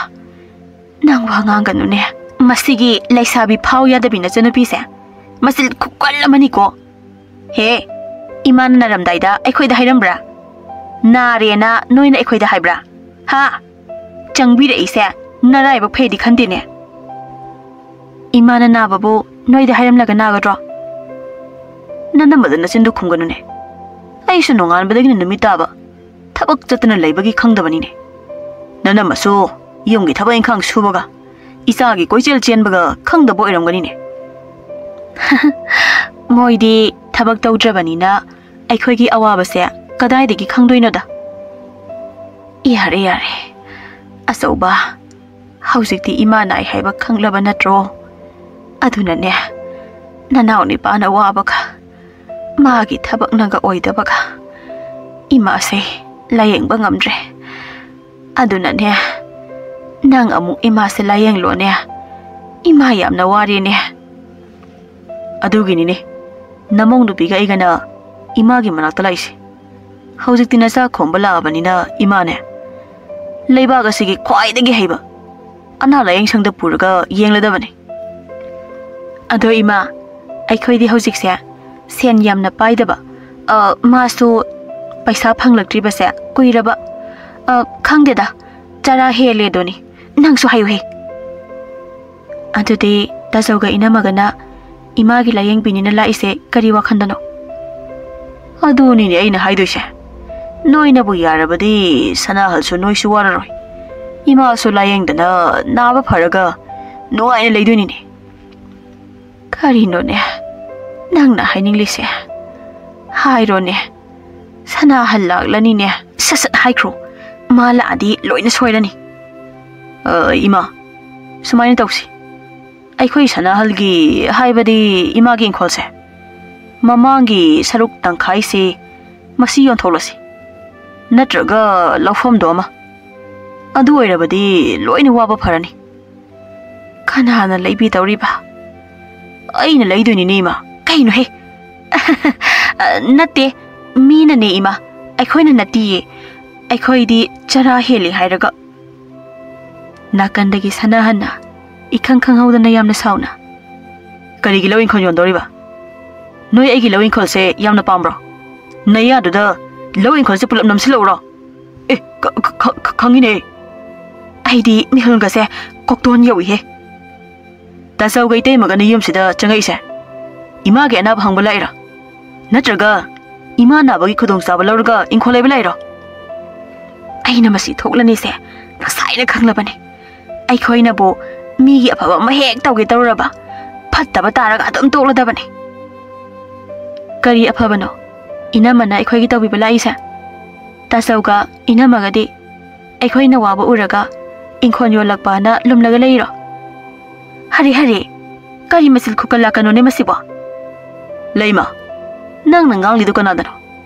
ꯅꯪ ꯋꯥ ꯉꯥꯡꯒꯅꯨꯅꯦ꯫ ꯃꯁꯤꯒꯤ ꯂꯩꯁꯥꯕꯤ ꯐꯥꯎ ꯌꯥꯗꯕꯤ ꯅꯆꯟꯅꯨꯄꯤꯁꯦ ꯃꯆꯤꯟ ꯈꯨꯀꯟ ꯑꯃꯅꯤꯀꯣ꯫ ꯍꯦ, ꯏꯃꯥꯅ ꯅꯥꯔꯝꯗꯥꯏꯗ ꯑꯩꯈꯣꯏꯗ ꯍꯥꯏꯔꯝꯕ꯭ꯔꯥ? ꯅꯥꯔꯦꯅ ꯅꯣꯏꯅ ꯑꯩꯈꯣꯏꯗ ꯍꯥꯏꯕ꯭ꯔꯥ? ꯍꯥ? ꯆꯪꯕꯤꯔꯛꯏꯁꯦ ꯅꯔꯥꯏꯕꯛ ꯐꯩꯗꯤ ꯈꯟꯗꯦꯅꯦ꯫ ꯏꯃꯥꯅ ꯅꯥꯕꯕꯨ ꯅꯣꯏꯗ ꯍꯥꯏꯔꯝꯂꯒ ꯅꯥꯒꯗ꯭ꯔꯣ? ꯅꯅꯝꯃꯗ ꯅꯆꯤꯟꯗꯨ ꯈꯨꯝꯒꯅꯨꯅꯦ꯫ ꯑꯩꯁꯨ ꯅꯣꯡꯉꯥꯟꯕꯗꯒꯤꯅ ꯅꯨꯃꯤꯠ ꯇꯥꯕ ꯊꯕꯛ ꯆꯠꯇꯅ ꯂꯩꯕꯒꯤ ꯈꯪꯗꯕꯅꯤꯅꯦ꯫ ꯅꯅꯝꯃꯁꯨ ꯌꯨꯝꯒꯤ ꯊꯕꯛ ꯏꯪꯈꯥꯡ ꯁꯨꯕꯒ ꯏꯆꯥꯒꯤ ꯀꯣꯏꯆꯦꯜ ꯆꯦꯟꯕꯒ ꯈꯪꯗꯕ ꯑꯣꯏꯔꯝꯒꯅꯤꯅꯦ꯫" "ꯃꯣꯏꯗꯤ ꯊꯕꯛ ꯇꯧꯗ꯭ꯔꯕꯅꯤꯅ ꯑꯩꯈꯣꯏꯒꯤ ꯑꯋꯥꯕꯁꯦ ꯀꯗꯥꯏꯗꯒꯤ ꯈꯪꯗꯣꯏꯅꯣꯗ?" "ꯌꯥꯔꯦ, ꯌꯥꯔꯦ꯫ ꯑꯆꯧꯕ, ꯍꯧꯖꯤꯛꯇꯤ ꯏꯃꯥ ꯅꯥꯏ ꯍꯥꯏꯕ ꯈꯪꯂꯕ ꯅꯠꯇ꯭ꯔꯣ? ꯑꯗꯨꯅꯅꯦ, ꯅꯅꯥꯎ ꯅꯤꯄꯥꯅ ꯋꯥꯕꯒ, ꯃꯥꯒꯤ ꯊꯕꯛꯅꯒ ꯑꯣꯏꯗꯕꯒ, ꯏꯃꯥꯁꯦ ꯂꯥꯌꯦꯡꯕ ꯉꯝꯗ꯭ꯔꯦ꯫ ꯑꯗꯨꯅꯅꯦ, ꯅꯪ ꯑꯃꯨꯛ ꯏꯃꯥꯁꯦ ꯂꯥꯌꯦꯡꯂꯣꯅꯦ꯫ ꯏꯃꯥ ꯌꯥꯝꯅ ꯋꯥꯔꯦꯅꯦ꯫" "ꯑꯗꯨꯒꯤꯅꯤꯅꯦ, ꯅꯃꯧ ꯅꯨꯄꯤꯒ ꯑꯩꯒꯅ ꯏꯃꯥꯒꯤ ꯃꯅꯥꯛꯇ ꯂꯥꯛꯏꯁꯦ꯫ ꯍꯧꯖꯤꯛꯇꯤ ꯅꯆꯥ ꯈꯣꯝꯕ ꯂꯥꯛꯑꯕꯅꯤꯅ ꯏꯃꯥꯅꯦ, ꯂꯩꯕꯥꯛ ꯑꯁꯤꯒꯤ ꯈ꯭ꯋꯥꯏꯗꯒꯤ ꯍꯩꯕ ꯑꯅꯥ ꯂꯥꯌꯦꯡ ꯁꯪꯗ ꯄꯨꯔꯒ ꯌꯦꯡꯂꯗꯕꯅꯤ꯫ ꯑꯗꯣ ꯏꯃꯥ, ꯑꯩꯈꯣꯏꯗꯤ ꯍꯧꯖꯤꯛꯁꯦ ꯁꯦꯟ ꯌꯥꯝꯅ ꯄꯥꯏꯗꯕ, ꯑ, ꯃꯥꯁꯨ ꯄꯩꯁꯥ ꯐꯪꯂꯛꯇ꯭ꯔꯤꯕꯁꯦ ꯀꯨꯏꯔꯕ, ꯑ, ꯈꯪꯗꯦꯗ, ꯆꯔꯥ ꯍꯦꯜꯂꯦ ꯑꯗꯨꯅꯤ꯫ ꯅꯪꯁꯨ ꯍꯥꯏꯌꯨꯍꯦ꯫ ꯑꯗꯨꯗꯤ ꯇꯥꯆꯧꯒ ꯏꯅꯝꯃꯒꯅ ꯏꯃꯥꯒꯤ ꯂꯥꯌꯦꯡꯕꯤꯅꯤꯅ ꯂꯥꯛꯏꯁꯦ ꯀꯔꯤ ꯋꯥꯈꯟꯗꯅꯣ? ꯑꯗꯨꯅꯤꯅꯦ ꯑꯩꯅ ꯍꯥꯏꯗꯣꯏꯁꯦ꯫ ꯅꯣꯏꯅꯕꯨ ꯌꯥꯔꯕꯗꯤ ꯁꯅꯥꯍꯜꯁꯨ ꯅꯣꯏꯁꯨ ꯋꯥꯔꯔꯣꯏ꯫ ꯏꯃꯥꯁꯨ ꯂꯥꯌꯦꯡꯗꯅ ꯅꯥꯕ ꯐꯔꯒ ꯅꯨꯡꯉꯥꯏꯅ ꯂꯩꯗꯣꯏꯅꯤꯅꯦ꯫ ꯀꯔꯤꯅꯣꯅꯦ ꯅꯪꯅ ꯍꯥꯏꯅꯤꯡꯂꯤꯁꯦ? ꯍꯥꯏꯔꯣꯅꯦ꯫ ꯁꯅꯥꯍꯜ ꯂꯥꯛꯂꯅꯤꯅꯦ꯫ ꯁꯠ ꯁꯠ ꯍꯥꯏꯈ꯭ꯔꯣ꯫ ꯃꯥ ꯂꯥꯛꯑꯗꯤ ꯂꯣꯏꯅ ꯁꯣꯏꯔꯅꯤ꯫ ꯑ, ꯏꯃꯥ, ꯁꯨꯃꯥꯏꯅ ꯇꯧꯁꯤ꯫ ꯑꯩꯈꯣꯏ ꯁꯅꯥꯍꯜꯒꯤ, ꯍꯥꯏꯕꯗꯤ ꯏꯃꯥꯒꯤ ꯏꯪꯈꯣꯜꯁꯦ, ꯃꯃꯥꯡꯒꯤ ꯁꯔꯨꯛ ꯇꯪꯈꯥꯏꯁꯦ ꯃꯁꯤ ꯌꯣꯟꯊꯣꯛꯂꯁꯤ꯫ ꯅꯠꯇ꯭ꯔꯒ ꯂꯧꯐꯝꯗꯣ ꯑꯃ꯫ ꯑꯗꯨ ꯑꯣꯏꯔꯕꯗꯤ ꯂꯣꯏꯅ ꯋꯥꯕ ꯐꯔꯅꯤ꯫ ꯀꯅꯥꯅ ꯂꯩꯕꯤꯗꯧꯔꯤꯕ? ꯑꯩꯅ ꯂꯩꯗꯣꯏꯅꯤꯅꯦ, ꯏꯃꯥ꯫ ꯀꯩꯅꯣꯍꯦ? ꯅꯠꯇꯦ, ꯃꯤꯅꯅꯦ, ꯏꯃꯥ꯫ ꯑꯩꯈꯣꯏꯅ ꯅꯠꯇꯤꯌꯦ꯫ ꯑꯩꯈꯣꯏꯗꯤ ꯆꯔꯥ ꯍꯦꯜꯂꯤ ꯍꯥꯏꯔꯒ꯫ ꯅꯥꯀꯟꯗꯒꯤ ꯁꯅꯥꯍꯟꯅ ꯏꯈꯪ ꯈꯪꯍꯧꯗꯅ ꯌꯥꯝꯅ ꯁꯥꯎꯅ, "ꯀꯔꯤꯒꯤ ꯂꯧ ꯏꯪꯈꯣꯜ ꯌꯣꯟꯗꯧꯔꯤꯕ? ꯅꯣꯏ ꯑꯩꯒꯤ ꯂꯧ ꯏꯪꯈꯣꯜꯁꯦ ꯌꯥꯝꯅ ꯄꯥꯝꯕ꯭ꯔꯣ? ꯅꯌꯥꯗꯨꯗ ꯂꯧ ꯏꯪꯈꯣꯜꯁꯦ ꯄꯨꯂꯞ ꯅꯝꯁꯤꯜꯂꯛꯎꯔꯣ?" "ꯑꯦ, ꯈ-, ꯈ-, ꯈ-, ꯈ-, ꯈꯪꯉꯤꯅꯦ꯫ ꯑꯩꯗꯤ ꯃꯤꯍꯨꯜꯒꯁꯦ ꯀꯣꯛꯇꯣꯟ ꯌꯧꯏꯍꯦ꯫ ꯇꯥꯆꯧꯒ ꯏꯇꯩꯃꯒꯅ ꯌꯨꯝꯁꯤꯗ ꯆꯪꯉꯛꯏꯁꯦ ꯏꯃꯥꯒꯤ ꯑꯅꯥꯕ ꯍꯪꯕ ꯂꯥꯛꯏꯔꯥ? ꯅꯠꯇ꯭ꯔꯒ ꯏꯃꯥ ꯅꯥꯕꯒꯤ ꯈꯨꯗꯣꯡꯆꯥꯕ ꯂꯧꯔꯒ ꯏꯪꯈꯣꯜ ꯂꯩꯕ ꯂꯥꯛꯏꯔꯣ? ꯑꯩꯅ ꯃꯁꯤ ꯊꯣꯛꯂꯅꯤꯁꯦ ꯉꯁꯥꯏꯅ ꯈꯪꯂꯕꯅꯦ꯫ ꯑꯩꯈꯣꯏꯅꯕꯨ ꯃꯤꯒꯤ ꯑꯐꯕ ꯑꯃ ꯍꯦꯛ ꯇꯧꯒꯦ ꯇꯧꯔꯨꯔꯕ, ꯐꯠꯇꯕ ꯇꯥꯔꯒ ꯑꯗꯨꯝ ꯇꯣꯛꯂꯗꯕꯅꯦ꯫" "ꯀꯔꯤ ꯑꯐꯕꯅꯣ ꯏꯅꯝꯃꯅ ꯑꯩꯈꯣꯏꯒꯤ ꯇꯧꯕꯤꯕ ꯂꯥꯛꯏꯁꯦ? ꯇꯥꯆꯧꯒ ꯏꯅꯝꯃꯒꯗꯤ ꯑꯩꯈꯣꯏꯅ ꯋꯥꯕ ꯎꯔꯒ ꯏꯪꯈꯣꯜ ꯌꯣꯜꯂꯛꯄꯅ ꯂꯨꯝꯂꯒ ꯂꯩꯔꯣ? ꯍꯔꯦ, ꯍꯔꯦ, ꯀꯔꯤ ꯃꯆꯤꯜ ꯈꯨꯀꯜ ꯂꯥꯛꯀꯅꯣꯅꯦ ꯃꯁꯤꯕꯣ?" "ꯂꯩꯃ, ꯅꯪꯅ ꯉꯥꯡꯂꯤꯗꯨ ꯀꯅꯥꯗꯅꯣ?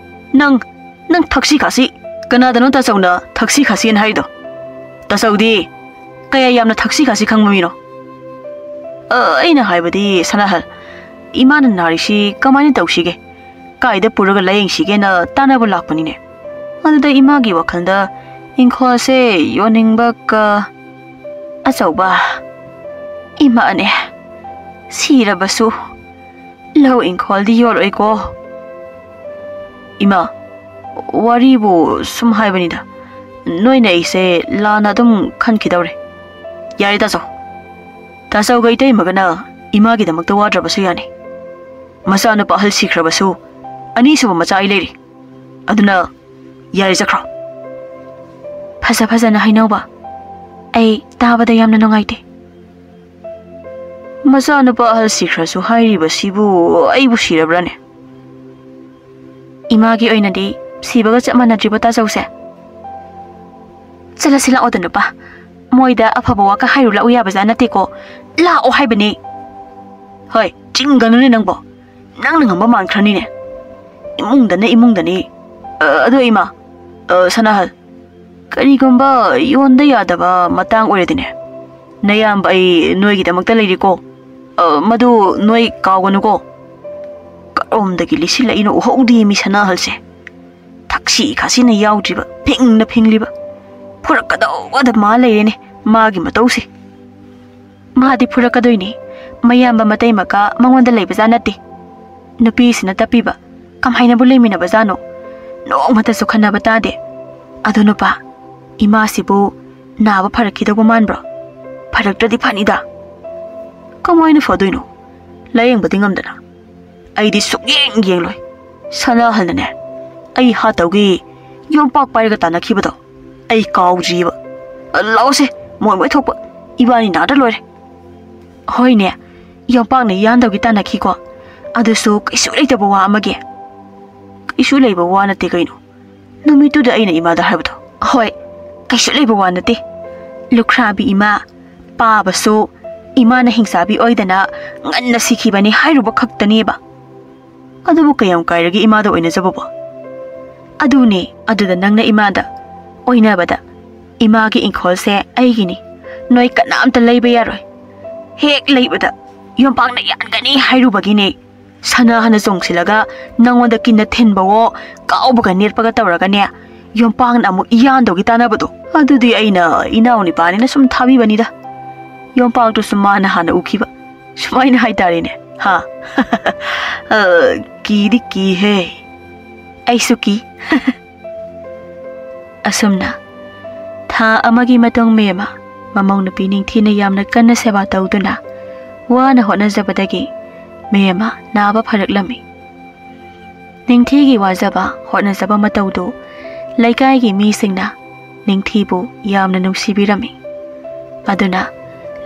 ꯅꯪ, ꯅꯪ ꯊꯛꯁꯤ ꯈꯥꯁꯤ꯫ ꯀꯅꯥꯗꯅꯣ ꯇꯥꯆꯧꯅ ꯊꯛꯁꯤ ꯈꯥꯁꯤꯅ ꯍꯥꯏꯔꯤꯗꯣ? ꯇꯥꯆꯧꯗꯤ ꯀꯌꯥ ꯌꯥꯝꯅ ꯊꯛꯁꯤ ꯈꯥꯁꯤ ꯈꯪꯕ ꯃꯤꯅꯣ?" "ꯑ, ꯑꯩꯅ ꯍꯥꯏꯕꯗꯤ, ꯁꯅꯥꯍꯜ, ꯏꯃꯥꯅ ꯅꯥꯔꯤꯁꯤ ꯀꯃꯥꯏꯅ ꯇꯧꯁꯤꯒꯦ? ꯀꯥꯏꯗ ꯄꯨꯔꯒ ꯂꯥꯌꯦꯡꯁꯤꯒꯦꯅ ꯇꯥꯟꯅꯕ ꯂꯥꯛꯄꯅꯤꯅꯦ꯫ ꯑꯗꯨꯗ ꯏꯃꯥꯒꯤ ꯋꯥꯈꯜꯗ ꯏꯪꯈꯣꯜꯁꯦ ꯌꯣꯟꯅꯤꯡꯕ ꯀ-, ꯑꯆꯧꯕ, ꯏꯃꯥꯅꯦ, ꯁꯤꯔꯕꯁꯨ ꯂꯧ ꯏꯪꯈꯣꯜꯗꯤ ꯌꯣꯜꯂꯣꯏꯀꯣ꯫ ꯏꯃꯥ, ꯋꯥꯔꯤꯕꯨ ꯁꯨꯝ ꯍꯥꯏꯕꯅꯤꯗ, ꯅꯣꯏꯅ ꯑꯩꯁꯦ ꯂꯥꯟꯅ ꯑꯗꯨꯝ ꯈꯟꯈꯤꯗꯧꯔꯦ꯫ ꯌꯥꯔꯦ ꯇꯥꯆꯧ, ꯇꯥꯆꯧꯒ ꯏꯇꯩꯃꯒꯅ ꯏꯃꯥꯒꯤꯗꯃꯛꯇ ꯋꯥꯗ꯭ꯔꯕꯁꯨ ꯌꯥꯅꯤ꯫ ꯃꯆꯥꯅꯨꯄꯥ ꯑꯍꯜ ꯁꯤꯈ꯭ꯔꯕꯁꯨ ꯑꯅꯤꯁꯨꯕ ꯃꯆꯥ ꯑꯩ ꯂꯩꯔꯤ꯫ ꯑꯗꯨꯅ ꯌꯥꯔꯦ, ꯆꯠꯈ꯭ꯔꯣ꯫ ꯐꯖ ꯐꯖꯅ ꯍꯥꯏꯅꯧꯕ, ꯑꯩ ꯇꯥꯕꯗ ꯌꯥꯝꯅ ꯅꯨꯡꯉꯥꯏꯇꯦ꯫ ꯃꯆꯥꯅꯨꯄꯥ ꯑꯍꯜ ꯁꯤꯈ꯭ꯔꯁꯨ ꯍꯥꯏꯔꯤꯕꯁꯤꯕꯨ ꯑꯩꯕꯨ ꯁꯤꯔꯕ꯭ꯔꯥꯅꯦ? ꯏꯃꯥꯒꯤ ꯑꯣꯏꯅꯗꯤ ꯁꯤꯕꯒ ꯆꯞ ꯃꯥꯟꯅꯗ꯭ꯔꯤꯕꯣ ꯇꯥꯆꯧꯁꯦ? ꯆꯠꯂꯁꯤ ꯂꯥꯛꯑꯣꯗ ꯅꯨꯄꯥ, ꯃꯣꯏꯗ ꯑꯐꯕ ꯋꯥꯀ ꯍꯥꯏꯔꯨ ꯂꯥꯛꯎ ꯌꯥꯕꯖꯥꯠ ꯅꯠꯇꯦꯀꯣ꯫ ꯂꯥꯛꯑꯣ ꯍꯥꯏꯕꯅꯦ꯫ ꯍꯣꯏ, ꯆꯤꯡꯒꯅꯨꯅꯦ ꯅꯪꯕꯣ, ꯅꯪꯅ ꯉꯝꯕ ꯃꯥꯟꯈ꯭ꯔꯅꯤꯅꯦ꯫ ꯏꯃꯨꯡꯗꯅ ꯏꯃꯨꯡꯗꯅꯤ꯫ ꯑ, ꯑꯗꯣ ꯏꯃꯥ, ꯑ, ꯁꯅꯥꯍꯜ, ꯀꯔꯤꯒꯨꯝꯕ ꯌꯣꯟꯗ ꯌꯥꯗꯕ ꯃꯇꯥꯡ ꯑꯣꯏꯔꯗꯤꯅꯦ, ꯅꯌꯥꯝꯕ ꯑꯩ ꯅꯣꯏꯒꯤꯗꯃꯛꯇ ꯂꯩꯔꯤꯀꯣ꯫ ꯑ, ꯃꯗꯨ ꯅꯣꯏ ꯀꯥꯎꯒꯅꯨꯀꯣ꯫ ꯀꯔꯣꯝꯗꯒꯤ ꯂꯤꯁꯤꯜꯂꯛꯏꯅꯣ ꯎꯍꯧꯗꯦ ꯃꯤ ꯁꯅꯥꯍꯜꯁꯦ꯫ ꯊꯛꯁꯤ ꯈꯥꯁꯤꯅ ꯌꯥꯎꯗ꯭ꯔꯤꯕ, ꯐꯤꯡꯅ ꯐꯤꯡꯂꯤꯕ꯫ ꯐꯨꯔꯛꯀꯗꯧꯕꯗ ꯃꯥ ꯂꯩꯔꯦꯅꯦ, ꯃꯥꯒꯤ ꯃꯇꯧꯁꯦ꯫ ꯃꯥꯗꯤ ꯐꯨꯔꯛꯀꯗꯣꯏꯅꯤ꯫ ꯃꯌꯥꯝꯕ ꯃꯇꯩ ꯃꯀꯥ ꯃꯉꯣꯟꯗ ꯂꯩꯕꯖꯥꯠ ꯅꯠꯇꯦ꯫ ꯅꯨꯄꯤꯁꯤꯅ ꯇꯞꯄꯤꯕ꯫ ꯀꯃꯥꯏꯅꯕꯨ ꯂꯩꯃꯤꯟꯅꯕꯖꯥꯠꯅꯣ? ꯅꯣꯡꯃꯇꯁꯨ ꯈꯟꯅꯕ ꯇꯥꯗꯦ꯫ ꯑꯗꯣ ꯅꯨꯄꯥ, ꯏꯃꯥꯁꯤꯕꯨ ꯅꯥꯕ ꯐꯔꯛꯈꯤꯗꯧꯕ ꯃꯥꯟꯕ꯭ꯔꯣ? ꯐꯔꯛꯇ꯭ꯔꯗꯤ ꯐꯅꯤꯗ꯫ ꯀꯃꯥꯏꯅ ꯐꯗꯣꯏꯅꯣ? ꯂꯥꯌꯦꯡꯕꯗꯤ ꯉꯝꯗꯅ꯫ ꯑꯩꯗꯤ ꯁꯨꯛꯌꯦꯡ ꯌꯦꯡꯂꯣꯏ꯫ ꯁꯅꯥꯍꯜꯅꯅꯦ, ꯑꯩ ꯍꯥꯠꯇꯧꯒꯤ ꯌꯣꯝꯄꯥꯛ ꯄꯥꯏꯔꯒ ꯇꯥꯟꯅꯈꯤꯕꯗꯣ ꯑꯩ ꯀꯥꯎꯗ꯭ꯔꯤꯕ꯫ ꯂꯥꯛꯑꯣꯁꯦ, ꯃꯣꯏ ꯃꯣꯏ ꯊꯣꯛꯄ ꯏꯕꯥꯅꯤ ꯅꯥꯗ ꯂꯣꯏꯔꯦ꯫ ꯍꯣꯏꯅꯦ, ꯌꯣꯝꯄꯥꯛꯅ ꯌꯥꯟꯗꯧꯒꯤ ꯇꯥꯟꯅꯈꯤꯀꯣ꯫ ꯑꯗꯨꯁꯨ ꯀꯩꯁꯨ ꯂꯩꯇꯕ ꯋꯥ ꯑꯃꯒꯤ꯫ ꯀꯩꯁꯨ ꯂꯩꯕ ꯋꯥ ꯅꯠꯇꯦ ꯀꯩꯅꯣ꯫ ꯅꯨꯃꯤꯠꯇꯨꯗ ꯑꯩꯅ ꯏꯃꯥꯗ ꯍꯥꯏꯕꯗꯣ꯫ ꯍꯣꯏ, ꯀꯩꯁꯨ ꯂꯩꯕ ꯋꯥ ꯅꯠꯇꯦ꯫ ꯂꯨꯈ꯭ꯔꯥꯕꯤ ꯏꯃꯥ, ꯄꯥꯕꯁꯨ ꯏꯃꯥꯅ ꯍꯤꯡꯆꯥꯕꯤ ꯑꯣꯏꯗꯅ ꯉꯟꯅ ꯁꯤꯈꯤꯕꯅꯤ ꯍꯥꯏꯔꯨꯕ ꯈꯛꯇꯅꯦꯕ꯫ ꯑꯗꯨꯕꯨ ꯀꯌꯥꯝ ꯀꯥꯏꯔꯒꯦ ꯏꯃꯥꯗ ꯑꯣꯏꯅꯖꯕꯕꯣ? ꯑꯗꯨꯅꯦ, ꯑꯗꯨꯗ ꯅꯪꯅ ꯏꯃꯥꯗ ꯑꯣꯏꯅꯕꯗ, "ꯏꯃꯥꯒꯤ ꯏꯪꯈꯣꯜꯁꯦ ꯑꯩꯒꯤꯅꯤ, ꯅꯣꯏ ꯀꯅꯥꯝꯇ ꯂꯩꯕ ꯌꯥꯔꯣꯏ, ꯍꯦꯛ ꯂꯩꯕꯗ ꯌꯣꯝꯄꯥꯛꯅ ꯌꯥꯟꯒꯅꯤ" ꯍꯥꯏꯔꯨꯕꯒꯤꯅꯦ꯫ ꯁꯅꯥꯍꯜꯅ ꯆꯣꯡꯁꯤꯜꯂꯒ ꯅꯪꯉꯣꯟꯗ ꯀꯤꯟꯅ ꯊꯤꯟꯕꯋꯣ, ꯀꯥꯎꯕꯒ ꯅꯦꯠꯄꯒ ꯇꯧꯔꯒꯅꯦ, ꯌꯣꯝꯄꯥꯛꯅ ꯑꯃꯨꯛ ꯏꯌꯥꯟꯗꯧꯒꯤ ꯇꯥꯟꯅꯕꯗꯣ, ꯑꯗꯨꯗꯤ ꯑꯩꯅ ꯏꯅꯥꯎ ꯅꯤꯄꯥꯅꯤꯅ ꯁꯨꯝ ꯊꯥꯕꯤꯕꯅꯤꯗ꯫ ꯌꯣꯝꯄꯥꯛꯇꯨꯁꯨ ꯃꯥꯅ ꯍꯥꯟꯅ ꯎꯈꯤꯕ, ꯁꯨꯃꯥꯏꯅ ꯍꯥꯏꯇꯥꯔꯦꯅꯦ꯫ ꯍꯥ? ꯑ, ꯀꯤꯗꯤ ꯀꯤꯍꯦ꯫ ꯑꯩꯁꯨ ꯀꯤ꯫ ꯑꯁꯨꯝꯅ ꯊꯥ ꯑꯃꯒꯤ ꯃꯇꯨꯡ ꯃꯦꯝꯃ ꯃꯃꯧ ꯅꯨꯄꯤ ꯅꯤꯡꯊꯤꯅ ꯌꯥꯝꯅ ꯀꯟꯅ ꯁꯦꯕꯥ ꯇꯧꯗꯨꯅ ꯋꯥꯅ ꯍꯣꯠꯅꯖꯕꯗꯒꯤ ꯃꯦꯝꯃ ꯅꯥꯕ ꯐꯔꯛꯂꯝꯃꯤ꯫ ꯅꯤꯡꯊꯤꯒꯤ ꯋꯥꯖꯕ ꯍꯣꯠꯅꯖꯕ ꯃꯇꯧꯗꯨ ꯂꯩꯀꯥꯏꯒꯤ ꯃꯤꯁꯤꯡꯅ ꯅꯤꯡꯊꯤꯕꯨ ꯌꯥꯝꯅ ꯅꯨꯡꯁꯤꯕꯤꯔꯝꯃꯤ꯫ ꯑꯗꯨꯅ